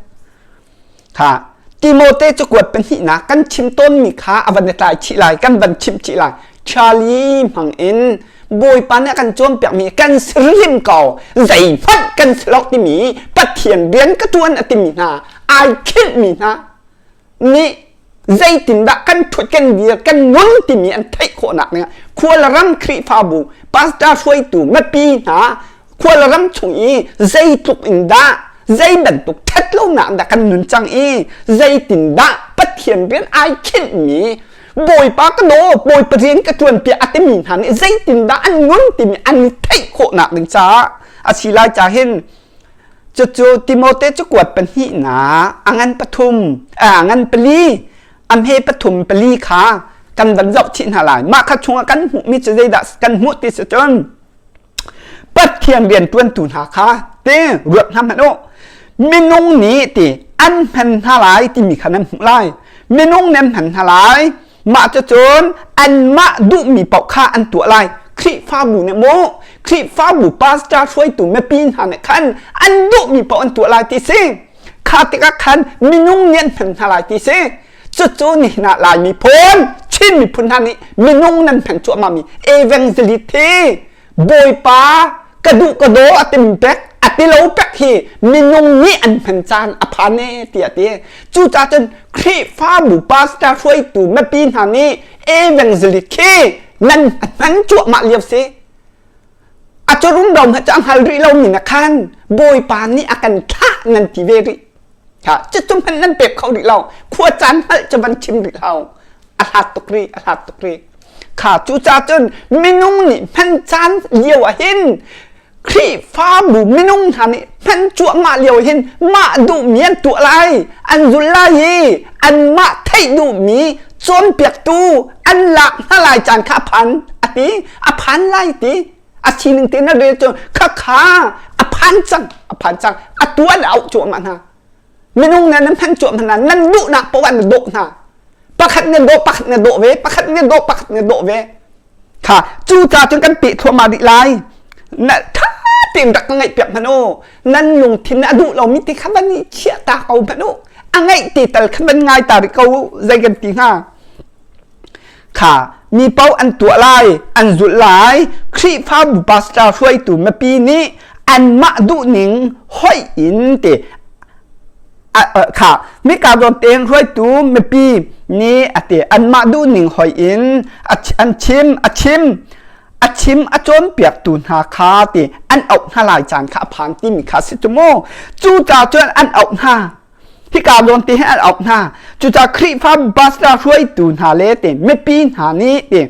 Kha Timote cakuat pahnihnak kan chim tawnmi kha a van i tlai chih lai, kan van chimh chih lai. Charlie hmang in Bawipa nih a kan cawnpiakmi kan sirim ko, zeihmanh kan si lo timi Pathian rian ka ṭuan a timi hna, ai khinhmi hna nih zeitindah kan ṭhut kan dir kan nun timi an theih khawhnak dingah khualram Khrihfabu pastor hruaitu mipi hna khualram chung i zeitluk in dah zei bantuk ṭhatlonak dah kan nun cang i zeitindah Pathian rian ai khinhmi Bawipa ka daw Bawipa rian ka ṭuan piak a timi hna nih zeitindah an nun timi an i theih khawhnak ding caah a si lai ca hin Cucu Timote cakuat pahnihnak a ngan pathum a ngan pali a hme pathum pali kha kan van zoh chih hna lai. Mah kha chungah kan hmuhmi cu zeidah kan hmuh ti si cun Pathian rianṭuantu hna kha te ruat hna hmanh u. Minung nih ti an hman hna lai timi kha nan hmuh lai. Minung nih an hman hna lai. Mah cucun anmah duhmi paoh kha an tuah lai. Khrihfabu nih maw Khrihfabu pastor hruaitu mipi hna nih khan an duhmi paoh an tuah lai ti si. Kha tikah khan minung nih an hman hna lai ti si. Cucu nihin ah Lai miphun, Chin miphun hna nih minung nan hman cuahmahmi evangelist hi Bawipa ka duh ka daw a tim pek. A ti lo pek hi minung nih an hman caan a phan e tiah ti. Cucaah cun Khrihfabu pastor hruaitu mipi hna nih evangelist khi nan hman cuahmah lio si. A cu rumro hmanh cu a hngal rih lomi na khan Bawipa nih a kan thlah nan ti ve rih. Ha, cucu hmanh nan pek kho rih lo. Khua caan hngalh cu van chim rih hau. A hlat tuk rih, a hlat tuk rih. Kha cucaah cun minung nih hman caan lio ah hin Khrihfabu minung hna nih hman cuahmah lio hin mah duhmi an tuah lai, an zulh lai i anmah theih duhmi cawnpiaktu an lak hna lai caan kha a phan a ti, a phan lai ti. A sining te na rel cu khakha a phan cang, a phan cang. A tu an auh cuahmah hna. Minung na nan hman cuahmah hna, nan duhnak paoh an dawh hna. Pakhat na dawh, pakhat na dawh ve, pakhat na dawh, pakhat na dawh ve. Kha cu ca cun kan peh thluahmah rih lai. Na tha tein rak ka ngaih piak hmanh u. Nan lungthin a duh lomi ti kha van i chiah ta ko hmanh u. A ngaih te tal kha van ngai ta rih ko u. Zei kan ti hnga? Kha mi paoh an tuah lai, an zulh lai. Khrihfabu pastor hruaitu mipi nih anmah duhning hoih in te kha mika zawn tein hruaitu mipi nih a ti anmah duhning hoih in an chim a chim a chim a cawnpiaktu hna kha ti an auh hna lai caan kha a phan timi kha si cu mu cucaah cun an auh hna hika zawn te hin an auh hna cucaah Khrihfa pastor hruaitu hna le te mipi hna nih ti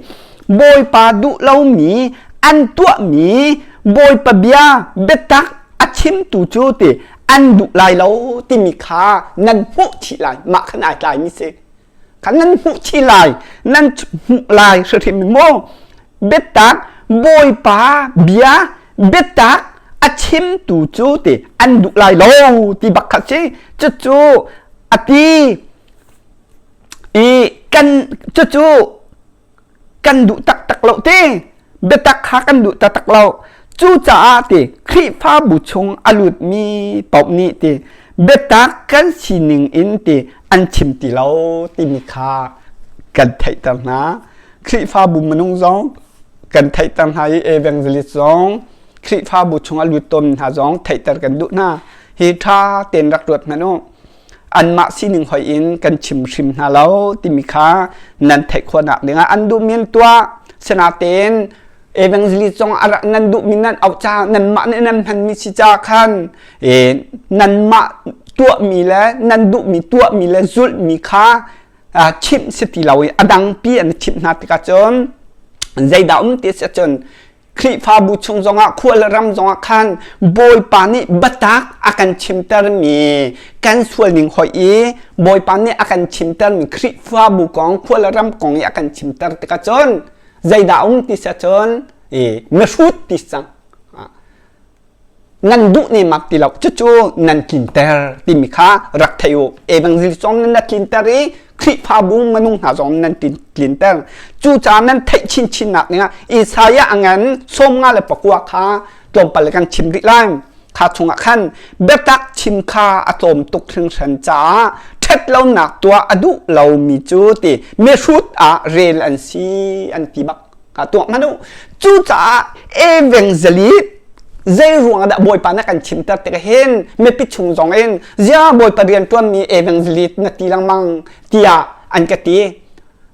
Bawipa duh lomi an tuahmi Bawipa bia biatak a chimtu cu ti an duh lai lo timi kha nan hmuh chih lai mah khan ai tlaimi si kha nan hmuh chih lai nan hmuh lai hrimhrim maw biatak bawipa bia biatak a chimtu cu ti an duh lai lo ti bak kha si cucu a ti i kan cucu kan duh taktak lo ti biatak kha kan duh taktak lo cucaah ti Khrihfabu chung a lutmi paoh nih ti biatak kan sining in ti an chim ti lo timi kha kan theihter hna Khrihfabu minung zong kan theihter hna i evangelist zong Khrihfabu chung a lut tawn hna zong theihter kan duh hna hi ṭha tein rak ruat hmanh u anmah sining hoi in kan chim hrim hna lo timi kha nan theih khawhnak dingah an duhmi an tuah sinatein evangelist zong nan duhmi nan auh ca nanmah nih nan hmanmi si ca khan nanmah tuahmi le nan duhmi tuahmi le zulhmi kha chimh si ti lo i a dangpi an chimh hna tikah cun zeidah um ti si cun Khrihfabu chung zongah khual ram zongah khan Bawipa nih biatak a kan chimtermi kan sual ning hoi i Bawipa nih a kan chimtermi Khrihfabu kong khual ram kong i a kan chimter tikah cun zeidah um ti sia cun i mihrut ti cang nan duh ne mak ti lo cucu nan tlinter timi kha rak thei u evangel zong nan tlinter i Khrihfabu minung hna zong nan tlinter cucaah nan theih chinchin nak dingah Isaiah a ngan 59 kha tlawmpal kan chim rih lai kha chungah khan biatak chim kha a tlawm tuk hringhran caah ṭhat lonak tuah a duh lomi cu ti mihrut ah rel an si an ti bak Ka tuak hmanh u. Cucaah evangelist zei ruang dah Bawipa na kan chimter tik hin mipi chung zong in zia Bawipa rian ṭuanmi evangelist na ti lengmang tiah an ka ti.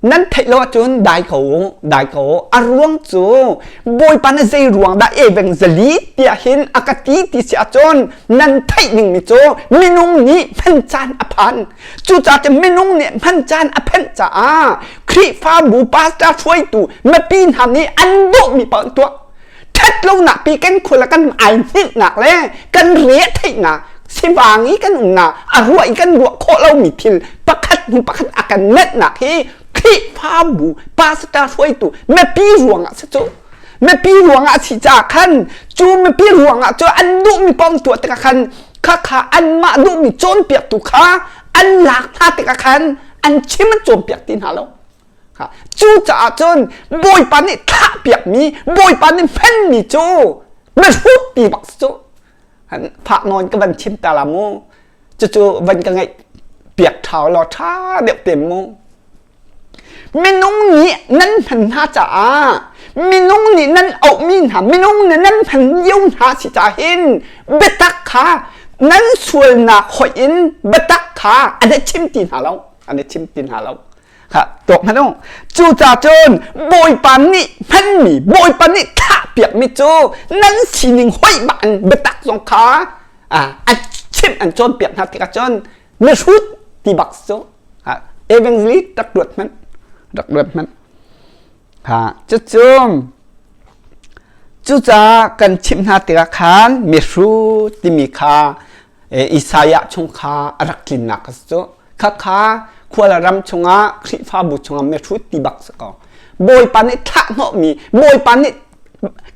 Nan theih lo ahcun dai ko u, dai ko u. A ruang cu Bawipa na zei ruang dah evangelist tiah hin a ka ti ti si ahcun nan theih dingmi cu minung nih hman caan a phan. Cucaah cun minung nih hman caan a phenh caah Khrihfabu pastor hruaitu mipi hna nih an duhmi paoh an tuah. Ṭhatlonak pi kan khul ah kan ai hninhnak le kan re a theihnak sivang i kan umnak a ruah i kan ruah khawh lomi thil pakhat hnu pakhat a kan nenhnak hi Khrihfabu pastor hruaitu mipi ruangah si cu. Mipi ruangah a si caah khan cu mipi ruangah cu an duhmi paoh an tuah tikah khan khakha anmah duhmi cawnpiaktu kha an lak hna tikah khan an chim an cawnpiak ti hna lo. Cucaah cun Bawipa nih thlahpiakmi, Bawipa nih hmanmi cu mihrut ti bak si cu. Phak nawn ka van chim ta la mu. Cucu van ka ngaih piak ṭhau law ṭha deuh te mu. Minung nih nan hman hna caah. Minung nih nan auhmi hna, minung nih nan hman lio hna si ca hin biatak kha nan sualnak hoih in biatak kha an i chim ti hna lo. An i chim ti hna lo. Kha tuak hmanh u. Cucaah cun Bawipa nih hmanmi, Bawipa nih thlahpiakmi cu nan sining hoih bak in biatak zong kha an chimh an cawnpiak hna tikah cun mihrut ti bak cu evangelist rak ruat hmanh rak ruat hmanh. Ha cucu cucaah kan chimh hna tikah khan mihrut timi kha Isaiah chung kha a rak tlinnak a si cu. Khakha khual ram chungah Khrihfabu chungah mihrut ti bak si ko. Bawipa nih thlah hnawhmi, Bawipa nih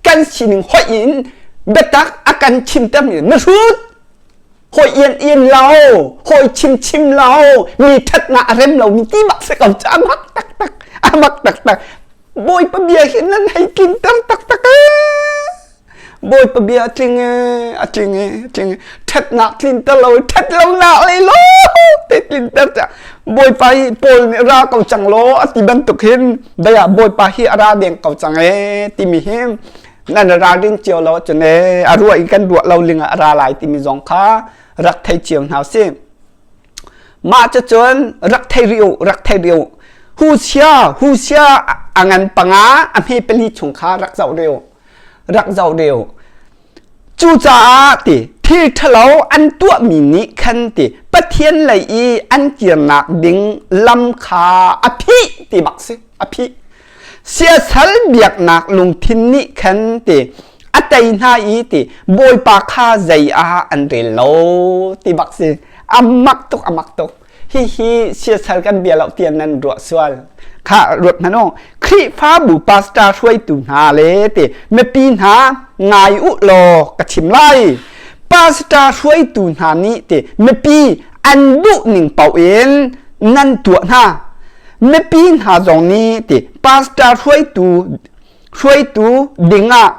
kan sining hoih in biatak a kan chimtermi mihrut hawi ian ian lo, hawi chim chim lo, mi ṭhatnak a rem lomi ti bak si ko cu a mak taktak, a mak taktak. Bawipa bia hi nan hei tlinter taktak ee. Bawipa bia a tling ee, a tling ee, a tling ee. Ṭhatnak tlinter lo, ṭhat lonak lei lo te tlinter ca. Bawipa hi Paul nih ra ko cang law a ti bantuk hin dei ah Bawipa hi a ra deng ko cang ee timi hi nan ralrin cio lo ahcun ee a ruah i kan ruah lo ling ah a ra lai timi zong kha rak thei cio hna usih. Mah cucun rak thei rih u, rak thei rih u. Husia, Husia a ngan panga a hme pali chung kha rak zoh rih u. Rak zoh rih u. Cucaah ti thil ṭhalo an tuahmi nih khan ti Pathian lei i an kirnak ding lam kha a phih ti bak si, a phih. Siasal biaknak lungthin nih khan ti a tei hna i ti Bawipa kha zei ah an rel lo ti bak si. A mak tuk, a mak tuk. Hihi siasal kan bia lo tiah nan ruah sual. Kha ruat hmanh u. Khrihfabu pastor hruaitu hna le ti mipi hna ngai u law ka chim lai. Pastor hruaitu hna nih ti mipi an duh ning paoh in nan tuah hna. Mipi hna zong nih ti pastor hruaitu hruaitu dingah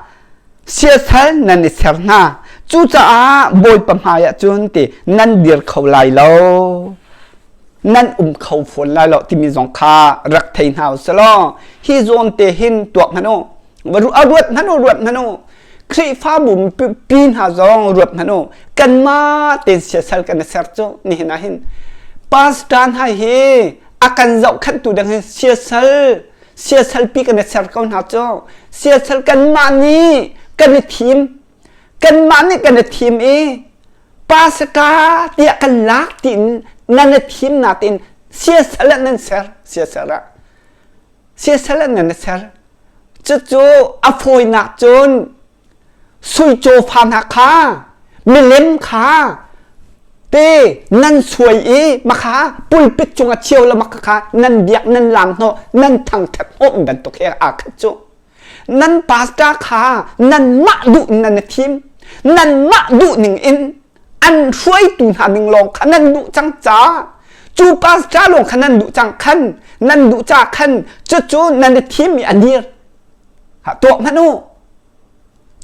siasal nan i ser hna. Cucaah Bawipa hmaiah cun ti nan dir kho lai lo. Nan um kho fawn lai lo timi zong kha rak thei hna u selaw hi zawn te hin tuak hmanh u. A ruat hmanh u, ruat hmanh u. Khrihfabu pi hna zong ruat hmanh u. Kanmah tein siasal kan i ser cu nihin ah hin pastor hna hi a kan zohkhenhtu ding hi siasal siasal pi kan i ser ko hna cu siasal kanmah nih kan i thim kanmah nih kan i thim i pasaka tiah kan lak tiin nan i thim na tiin siasal ah nan ser siasal ah siasal ah nan i ser cucu a fawinak cun Sui cawfa hna kha milem kha te nan suai i makha pulpit cung a chio le makha kha nan biak nan lam hnawh nan thangthat hnawh bantuk he aa khat cu nan pastor kha nan mah duh in nan i thim nan mah duh ning in an hruaitu hna ning lawng kha nan duh cang ca cu pastor lawng kha nan duh cang khan nan duh ca khan cucu nan i thim i a dir ha tuah hmanh u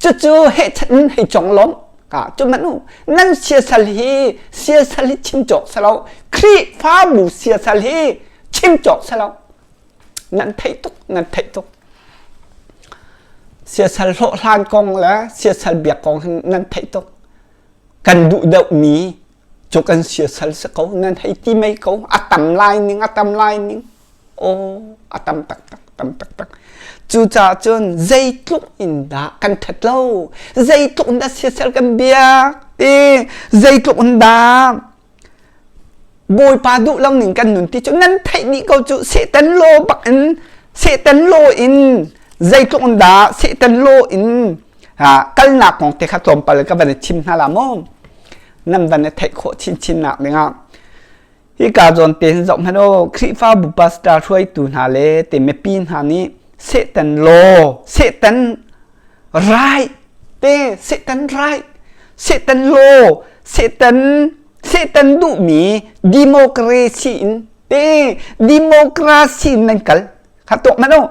Cucu hehchat in hei conglawmh ka cu hmanh u nan siasal hi siasal hi chim cawk si lo Khrihfabu siasal hi chim cawk si lo nan theih tuk nan theih tuk siasal hlawhhlan kong le siasal biak kong hin nan theih tuk kan duh deuhmi cu kan siasal si ko nan hei ti mei ko a tam lai ning a tam lai ning Aw, a tam taktak, tam taktak. Cucaah cun zeitluk in dah kan ṭhat lo, zeitluk in dah siasal kan biak ti, zeitluk in dah Bawipa duh lo ning kan nun ti cu nan theih dih ko cu Satan law bak in Satan law in zeitluk in dah Satan law in kalnak kong te kha tlawmpal ka van i chim hna la maw nan van i theih khawh chinchin nak dingah Hika zawn te hin zoh hmanh u, Khrihfabu pastor hruaitu hna le te mipi hna nih Satan law, Satan right te, Satan right, Satan law, Satan Satan duhmi democracy in te democracy in nan kal. Kha tuak hmanh u.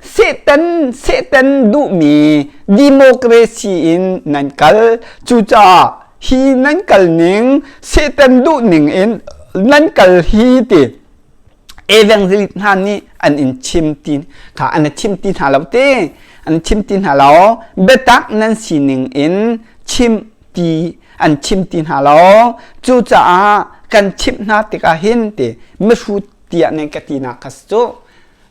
Satan Satan duhmi democracy in nan kal. Cucaah hi nan kal ning Satan duh ning in nan kal hi ti. Evangelist hna nih an in chim ti kha an chim ti hna lo te an chim ti hna lo biatak nan sining in chim ti an chim ti hna lo cucaah kan chimh hna tikah hin ti mihrut tiah nan ka tinak kha cu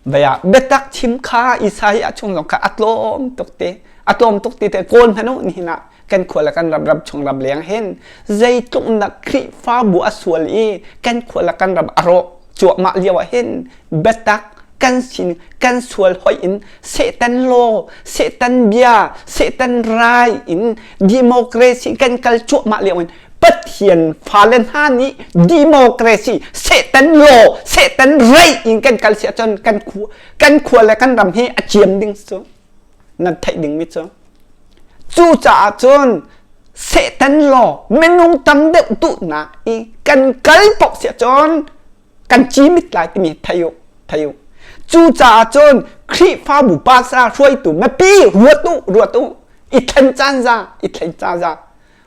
Vaya biatak chim kha Isaiah chung zong kha a tlawm tuk te a tlawm tuk ti te kawl hmanh u nihin ah kan khua le kan ram ram chung ram leng hin zeitluk na Khrihfabu a sual i kan khua le kan ram a rawh cuahmah lio ah hin biatak kan sin kan sual hoi in Satan law Satan bia Satan rai in democracy kan kal cuahmah lio in Pathian fale hna nih democracy Satan law Satan right in kan kal si ahcun kan khua kan khua le kan ram hi a ciam ding cu nan theih ding mi cu cucaah cun Satan law minung tam deuh duhnak i kan kal paoh si ahcun kan cimit lai timi thei u thei u cucaah cun Khrihfabu pastor hruaitu mipi ruat u ruat u i thlen caan za i thlen caan za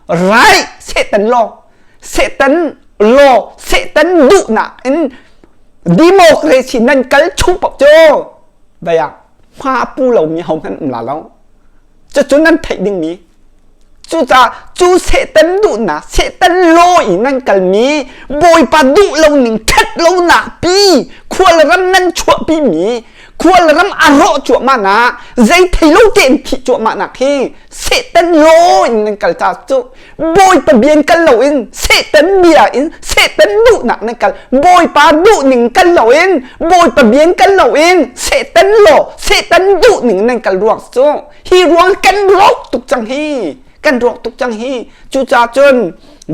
right Satan law Satan law Satan duhnak in democracy nan kal chung paoh cu vaya hma pu lomi ho hmanh um la lo cucu nan theih dingmi cucaah cu Satan duhnak Satan law i nan kalmi Bawipa duh lo ning ṭhat lonak pi khual ram nan chuahpi mi khual ram a rawh cuahmah nak zei thei lo tein thih cuahmah nak hi Satan law in nan kal ca cu Bawipa bia in kal loin Satan bia in Satan duhnak nan kal Bawipa duhning kal loin Bawipa bia in kal loin Satan law Satan duhning nan kal ruang cu hi ruang kan rawk tuk cang hi kan rawk tuk cang hi cucaah cun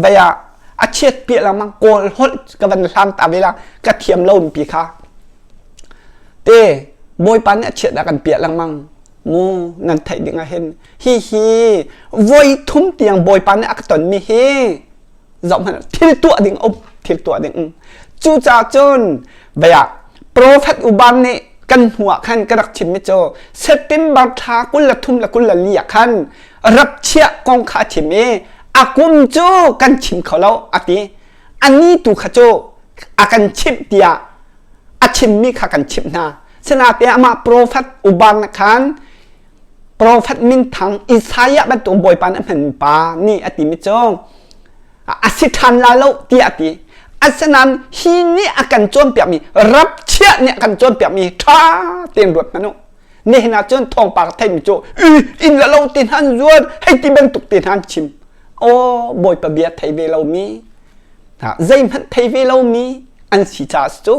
vei ah a chiat piah lengmang kawl holh ka van hlam ta ve la ka thiam lo pi kha te Bawipa nih a chiat a kan piah lengmang mu nan theih ding ah hin hi hi voi thum tiang bawipa nih a ka tonmi hi zoh hmanh thil tuah ding um thil tuah ding um cucaah cun baya prophet uban nih kan hnu ah khan ka rak chimmi cu September thla 23 le 24 ah khan rap chiah kong kha a chim i a kum cu kan chim kho lo a ti ani tu kha cu a kan chimh tiah a chimmi kha kan chimh hna. Sinain amah profet uban khan profet minthang Isaiah bantuk Bawipa nih a hman pa nih a timi cu a si ṭhan lai lo tiah a ti. Asinain hi nih a kan cawnpiakmi rap chiah nih a kan cawnpiakmi ṭha tein ruat hmanh u. Nihin ah cun thawngpang theimi cu inn le lo te hna an zuar hei ti bantuk te hna an chim. Aw Bawipa bia thei ve lomi zeihmanh thei ve lomi an si caah cu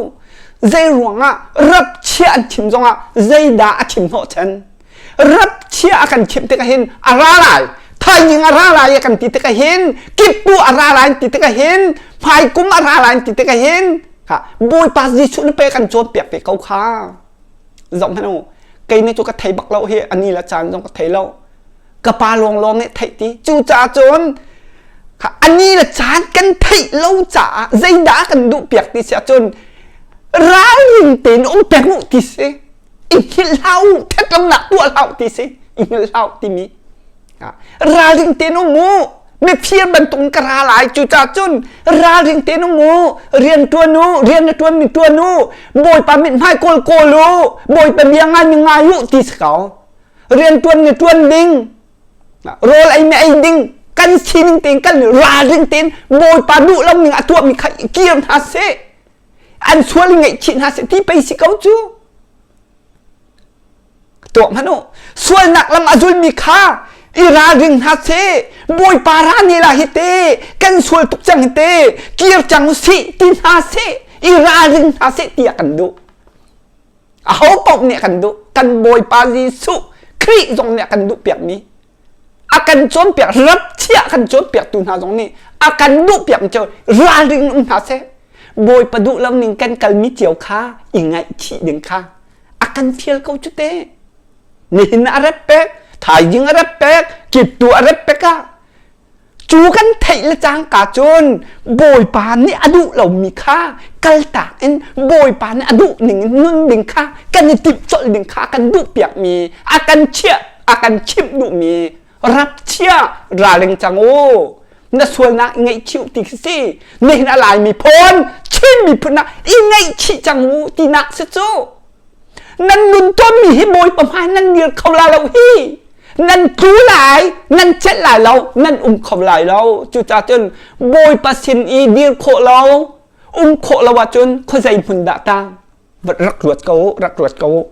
zei ruangah rap chia an chim zongah zeidah a chim hnawhchan rap chia a kan chimh tikah hin a ra lai thaizing a ra lai a kan ti tikah hin kiptu a ra lai ti tikah hin hmaikum a ra lai ti tikah hin Bawipa Jesuh nih pei kan cawnpiak ve ko kha zoh hmanh u kei nih cu ka thei bak lo hi ani le caan zong ka thei lo ka pa lawnglawng nih theih ti cucaah cun ani le caan kan theih lo caah zeidah kan duh piak ti si ahcun ralring tein um peng u ti si i hngilh hlah u ṭhatlonak tuah hlah u ti si i hngilh hlah u timi ralring tein um u mifir bantuk in ka ra lai cucaah cun ralring tein um u rian ṭuan u rian na ṭuan mi ṭuan u bawipa mithmai kawl kawl u bawipa bia ngai mi ngai u ti si ko rianṭuan mi ṭuan ding rawl ei mi ei ding kan sining tein kan ralring tein bawipa duh lo ning a tuah mi kha kir hna seh an sual i ngaihchih hna seh ti pei si ko cu tuah hmanh u sualnak lam a zulmi kha i ralring hna seh bawipa ra ne la hi te kan sual tuk cang hi te kir cang u sih ti hna seh i ralring hna seh tiah kan duh Aho paoh nih a kan duh. Kan Bawipa Jesuh Khrih zong nih a kan duhpiakmi a kan cawnpiak rap chiah kan cawnpiaktu hna zong nih a kan duhpiakmi cu ralring um hna seh. Bawipa duh lo ning kan kalmi cio kha i ngaihchih ding kha a kan fial ko cu te. Nihin a rep pek, thaizing a rep pek, kiptu a rep pek ah Cu kan theih le cangka cun Bawipa nih a duh lomi kha kaltak in Bawipa nih a duh ning in nun ding kha kan i timh colh ding kha kan duhpiakmi a kan chiah a kan chimh duhmi rap chia ralring cang u. Na sualnak i ngaihchih ti khi si. Nihin a Lai miphun, Chin miphun ah i ngaihchih cang u tinak si cu. Nan nun tawnmi hi Bawipa hmai nan dir kho la lo hi. Nan tlu lai, nan celh lai lo, nan um kho lai lo. Cucaah cun Bawipa sin i dir khawh lo, um khawh lo ahcun khuazei hmun dah tang? Rak ruat ko, rak ruat ko.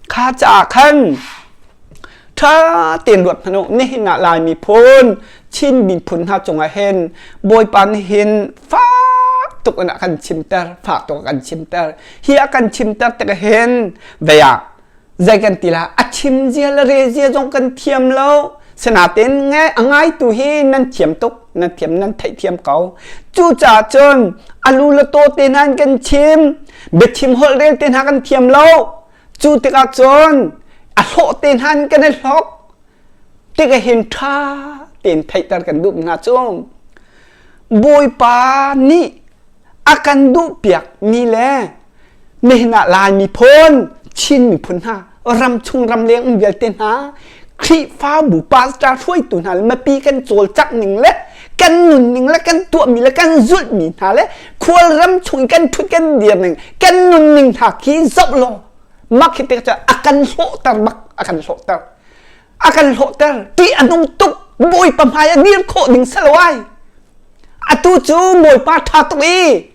Kha caah khan ṭha tein ruat hmanh u. Nihin ah Lai miphun, Chin miphun hna cungah hin Bawipa nih hin fak tuk in a kan chimter, fak tuk a kan chimter. Hi a kan chimter tikah hin vei ah zei kan ti la a chim zia le re zia zong kan thiam lo. Sinain ngai a ngaitu hi nan thiam tuk, nan thiam nan theihthiam ko. Cucaah cun a lu le taw te hna in kan chim, biachim holh rel te hna kan thiam lo. Cu tikah cun a hlawh te hna in kan i hlok. Tikah hin ṭha tein theihter kan duh hna cu Bawipa nih a kan duhpiak mi le nihin ah Lai miphun, Chin miphun hna, ramchung ramleng um vialte hna, Khrihfabu pastor hruaitu hna le mipi kan cawlcangh ning le kan nunning le kan tuahmi le kan zulhmi hna le khual ram chung kan ṭhut kan dir ning kan nunning hna khi zoh law mak hi tik a kan hlawhter bak a kan hlawhter a kan hlawhter ti a nung tuk Bawipa hmai a dir khawh ding si lo ai atu cu Bawipa ṭha tuk i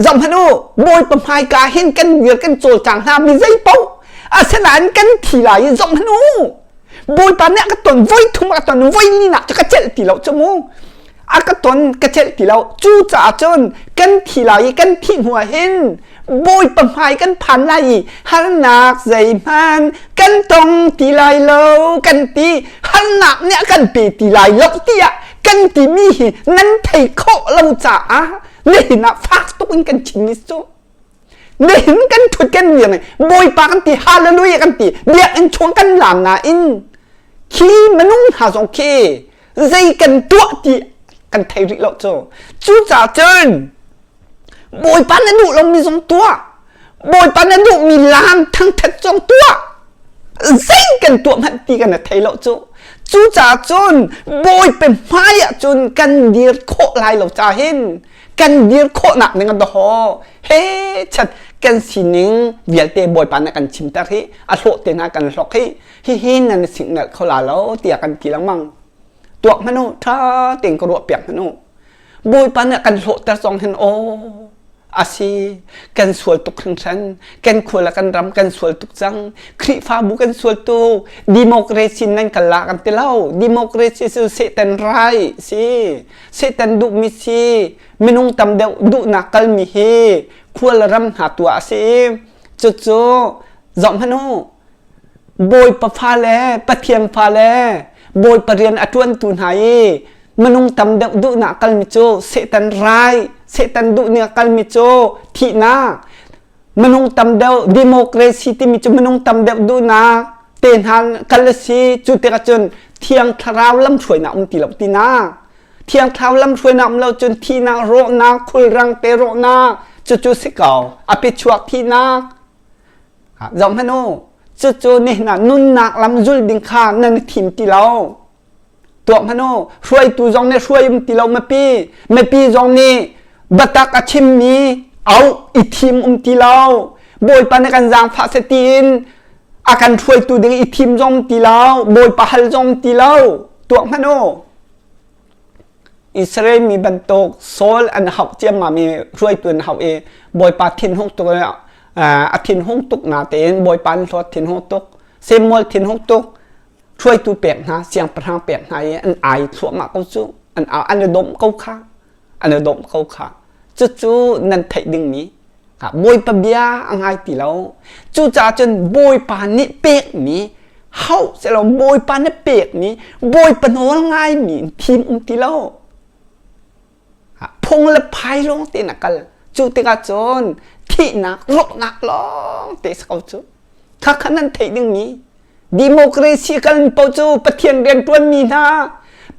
zoh hmanh u Bawipa hmaika hin kan dir kan cawlcang hna mi zei paoh asinain kan thi lai i zoh hmanh u Bawipa nih a ka ton voi thum a ka ton voi li nak cu ka celh ti lo cu mu a ka ton ka celh ti lo cucaah cun kan thi lai i kan thih hnu ah hin Bawipa hmai kan phan lai i harnak zeihmanh kan tong ti lai lo kan ti harnak nih a kan pe ti lai lo tiah kan timi hi nan thei khawh lo caah nihin ah fak tuk in kan chim cu nihin kan thut kan dir Bawipa kan ti hallelujah kan ti biakinn chung kan lam nain khi minung hna zong khi zei kan tuah ti kan thei rih lo cu cucaah cun Bawipa na duh lomi zong tuah Bawipa na duhmi lam thangthat zong tuah zei kan tuah hmanh ti kan thei lo cu cucaah cun Bawipa hmai ah cun kan dir khawh lai lo ca hin kan dir khawhnak ning a daw he chat kan sining vialte Bawipa nih kan chimter hi a hlawh te hna kan hlok hi hihi nan signal kho la lo tiah kan ti lengmang tuak hmanh u ṭha tein ka ruah piak hmanh u Bawipa nih kan hlawhter zong hin aw asi kan sual tuk hringhran kan khua le kan ram kan sual tuk cang Khrihfabu kan sual tuk democracy nan kal la kan ti lo democracy cu Satan rai si Satan duhmi si minung tam deuh duhnak kalmi hi khua le ram hna tuah a si cucu zoh hmanh u Bawipa fale, Pathian fale, Bawipa rian a ṭuantu hna i minung tam deuh duhnak kalmi cu Satan rai, Satan duhnak kalmi cu thihnak, minung tam deuh democracy timi cu minung tam deuh duhnak te hna kal a si. Cu tikah cun Thiang Thlarau lamhruainak um ti lo tinak. Thiang Thlarau lamhruainak um lo cun thihnak, rawhnak, khulrang te rawhnak, cucu si ko. A pichuak thihnak, Zoh hmanh u, cucu nihin ah nunnak lam zul ding kha nan i thim ti lo. Tuak hmanh u, hruaitu zong nih hruai um ti lo mipi, mipi zong nih biatak a chimmi auh i thim um ti lo. Bawipa nih kan zaangfah seh tiin a kan hruaitu ding i thim zong ti lo, Bawipa hal zong ti lo. Tuak hmanh u. Israel mi bantuk Saul an hauh ciammam i hruaitu an hauh i Bawipa thinhung tuk a thinhung tuk natein Bawipa an hlawt thinhung tuk Samuel thinhung tuk hruaitu pek hna siangpahrang pek hna i an ai thluahmah ko cu an an i dawmh ko kha an i dawmh ko kha cucu nan theih dingmi Bawipa bia a ngai ti lo cucaah cun Bawipa nih pekmi hauh selaw Bawipa nih pekmi Bawipa nawl ngaimi in thim um ti lo phung le phai lawng tein a kal cu tikah cun thihnak rawhnak lawng te si ko cu kha kha nan theih dingmi democracy kal paoh cu Pathian rianṭuanmi hna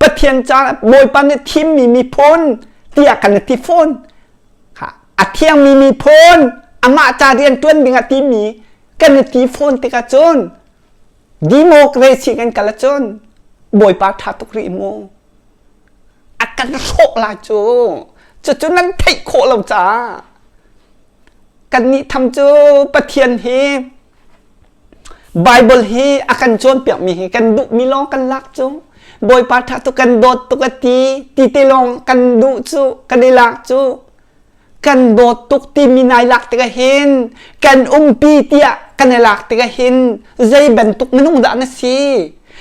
Pathian ca Bawipa nih thimmi miphun tiah kan ti fawn a thiangmi miphun amah ca rianṭuan ding a timi kan i ti fawn tikah cun democracy kan kal ahcun Bawipa ṭha tuk rih mu. kan hrawh lai cu. Cucu nan theih khawh lo caah kannih tham cu Pathian hi Bible hi a kan cawnpiakmi hi kan duhmi lawng kan lak cu. Bawipa ṭha tuk kan dawt tuk a ti ti te lawng kan duh cu kan i lak cu. Kan dawt tuk timi nai lak tikah hin kan umpi tiah kan i lak tikah hin zei bantuk minung dah na si?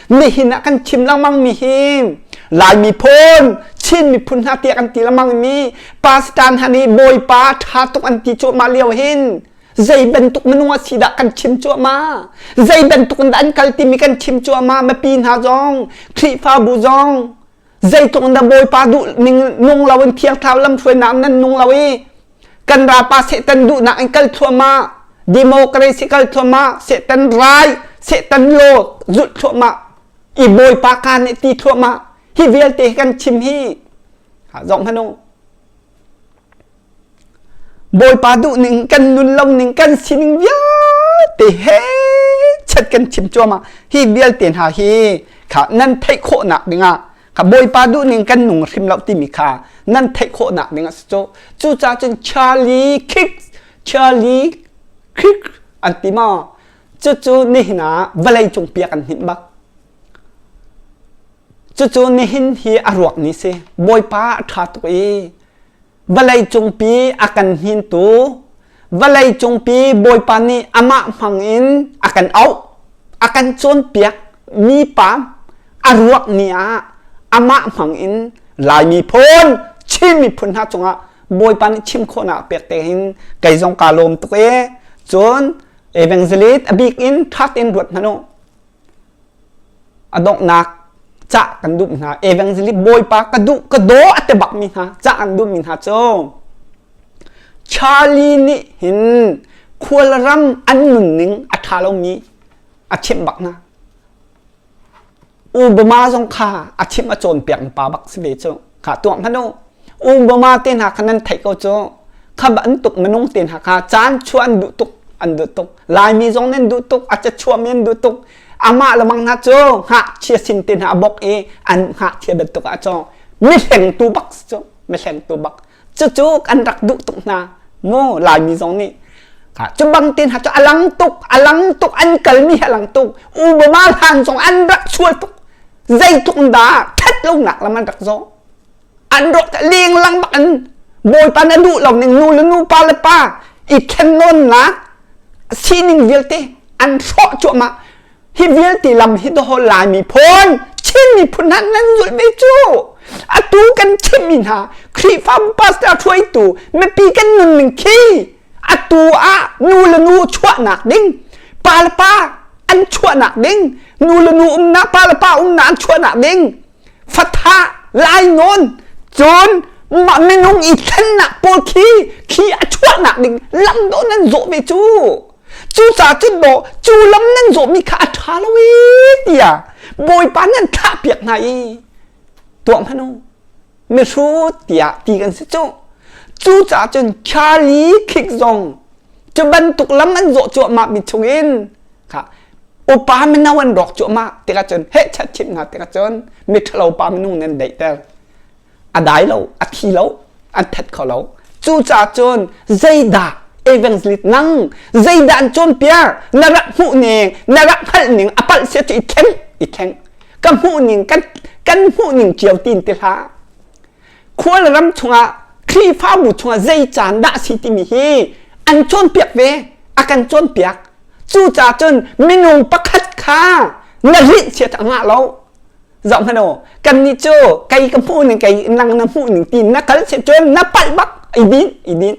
Nihin ah kan chim lengmang mi hi Lai miphun, Chin miphun hna tiah kan ti lengmang mi Pastor hna nih Bawipa ṭha tuk an ti cuahmah lio hin zei bantuk minung a si dah kan chim cuahmah? Zei bantuk in dah an kal timi kan chim cuahmah mipi hna zong, Khrihfabu zong zeitluk in dah Bawipa duh ning nung lo in Thiang Thlarau lamhruainak nan nung lo i kan ralpa Satan duhnak in kal thluahmah democracy kal thluahmah Satan rai Satan law zulh thluahmah i Bawipa ka nih ti thluahmah hi vialte hi kan chim hi ha zong hanu Bawipa duhning kan nun lo ning kan sining vialte he chat kan chim cuahmah hi vialte hna hi kha nan theih khawhnak dingah kha Bawipa duhning kan nung hrim lo timi kha nan theih khawhnak ding a si cu cucaah cun Charlie Kirk Charlie Kirk an ti maw cucu nihin ah vawlei cung piak an hninh bak cucu nihin hi a ruak ni si Bawipa a ṭha tuk i Vawleicungpi a kan hnintu, vawleicungpi Bawipa nih amah hmang in a kan auh, a kan cawnpiak mi pa a ruak ni ah amah hmang in Lai miphun, Chin miphun hna cungah Bawipa nih chim khawhnak a pek te hin kei zong kaa lawm tuk ee. Cun evangelist a bik in ṭha tein ruat hmanh u. A donghnak cah kan duh hna. Evangelist Bawipa ka duh ka daw a ti bakmi hna cah an duhmi hna cu Charlie nih hin khualram an nunning a ṭha lomi a chimh bak hna. Obama zong kha a chimh a cawnpiak pa bak si ve cu. Kha tuah hmanh u. Obama te hna kha nan theih ko cu. Kha bantuk minung te hna kha caan chuah an duh tuk an duh tuk. Laimi zong nan duh tuk, a cachuahmi an duh tuk. Amah lamang hna cu ngakchia sin te hna a bok i an ngakchia bantuk ah cu mi hlengtu bak si cu. Mi hlengtu bak. Cucu an rak duh tuk hna. Mu Laimi zong nih cu bang te hna cu a lang tuk, a lang tuk, an kalmi hi a lang tuk. Obama hlan zong an rak sual tuk. Zeitluk in dah ṭhat lonak lam an rak zawh. An rawk lenglang bak in Bawipa na duh lo ning nu le nu pa le pa i thlen nawnnak sining vialte an hrawh cuahmah. Hi vialte lam hi dawh Lai miphun Chin miphun hna nan zulh ve cu. Atu kan chimmi hna Khrihfabu pastor hruaitu mipi kan nunning khi atu ah nu le nu chuahnak ding pa le pa an chuahnak ding nu le nu umnak pa le pa umnak an chuahnak ding fathah lainawn cun mah minung i thlennak pawl khi khi a chuahnak ding lam dawh nan zawh ve cu cucaah cun dawh cu lam nan zawhmi kha a ṭha lo i tiah bawipa nan thlah piak hna i tuah hmanh u mihrut tiah ti kan si cu cucaah cun Charlie Kirk zong cu bantuk lam an zawh cuahmah mi chungin kha upa mino an rawk cuahmah tikah cun heh chat chimh hna tikah cun miṭhalo pa minung nan daihter a dai lo a thi lo an that kho lo cucaah cun zeidah evangelist nang zeidah an cawnpiak na rak hmuh ning na rak hngalh ning a palh sia cu i thleng i thleng ka hmuh ning kan kan hmuh ning cio tin ti hlah khual ram chungah Khrihfabu chungah zei caan dah si timi hi an cawnpiak ve a kan cawnpiak cucaah cun minung pakhat kha na rinh chiat a ngah lo zoh hmanh u kannih cu kei ka hmuh ning kei nang na hmuh ning ti na kal si cun na palh bak i din i din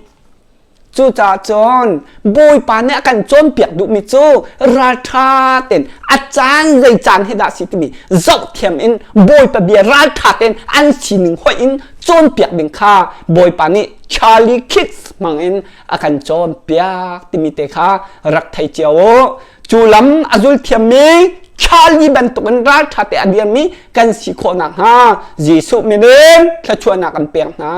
Cucaah cun Bawipa nih a kan cawnpiak duhmi cu ralṭha tein a caan zei caan hi dah si timi zohthiam in Bawipa bia ralṭha tein an sining hoih in cawnpiak ding kha Bawipa nih Charlie Kids hmang in a kan cawnpiak timi te kha rak thei cio u. Cu lam a zul thiammi Charlie bantukin ralṭha te a dirmi kan si khawh nakhnga Jesuh min in thluachuahnak kan pek hna.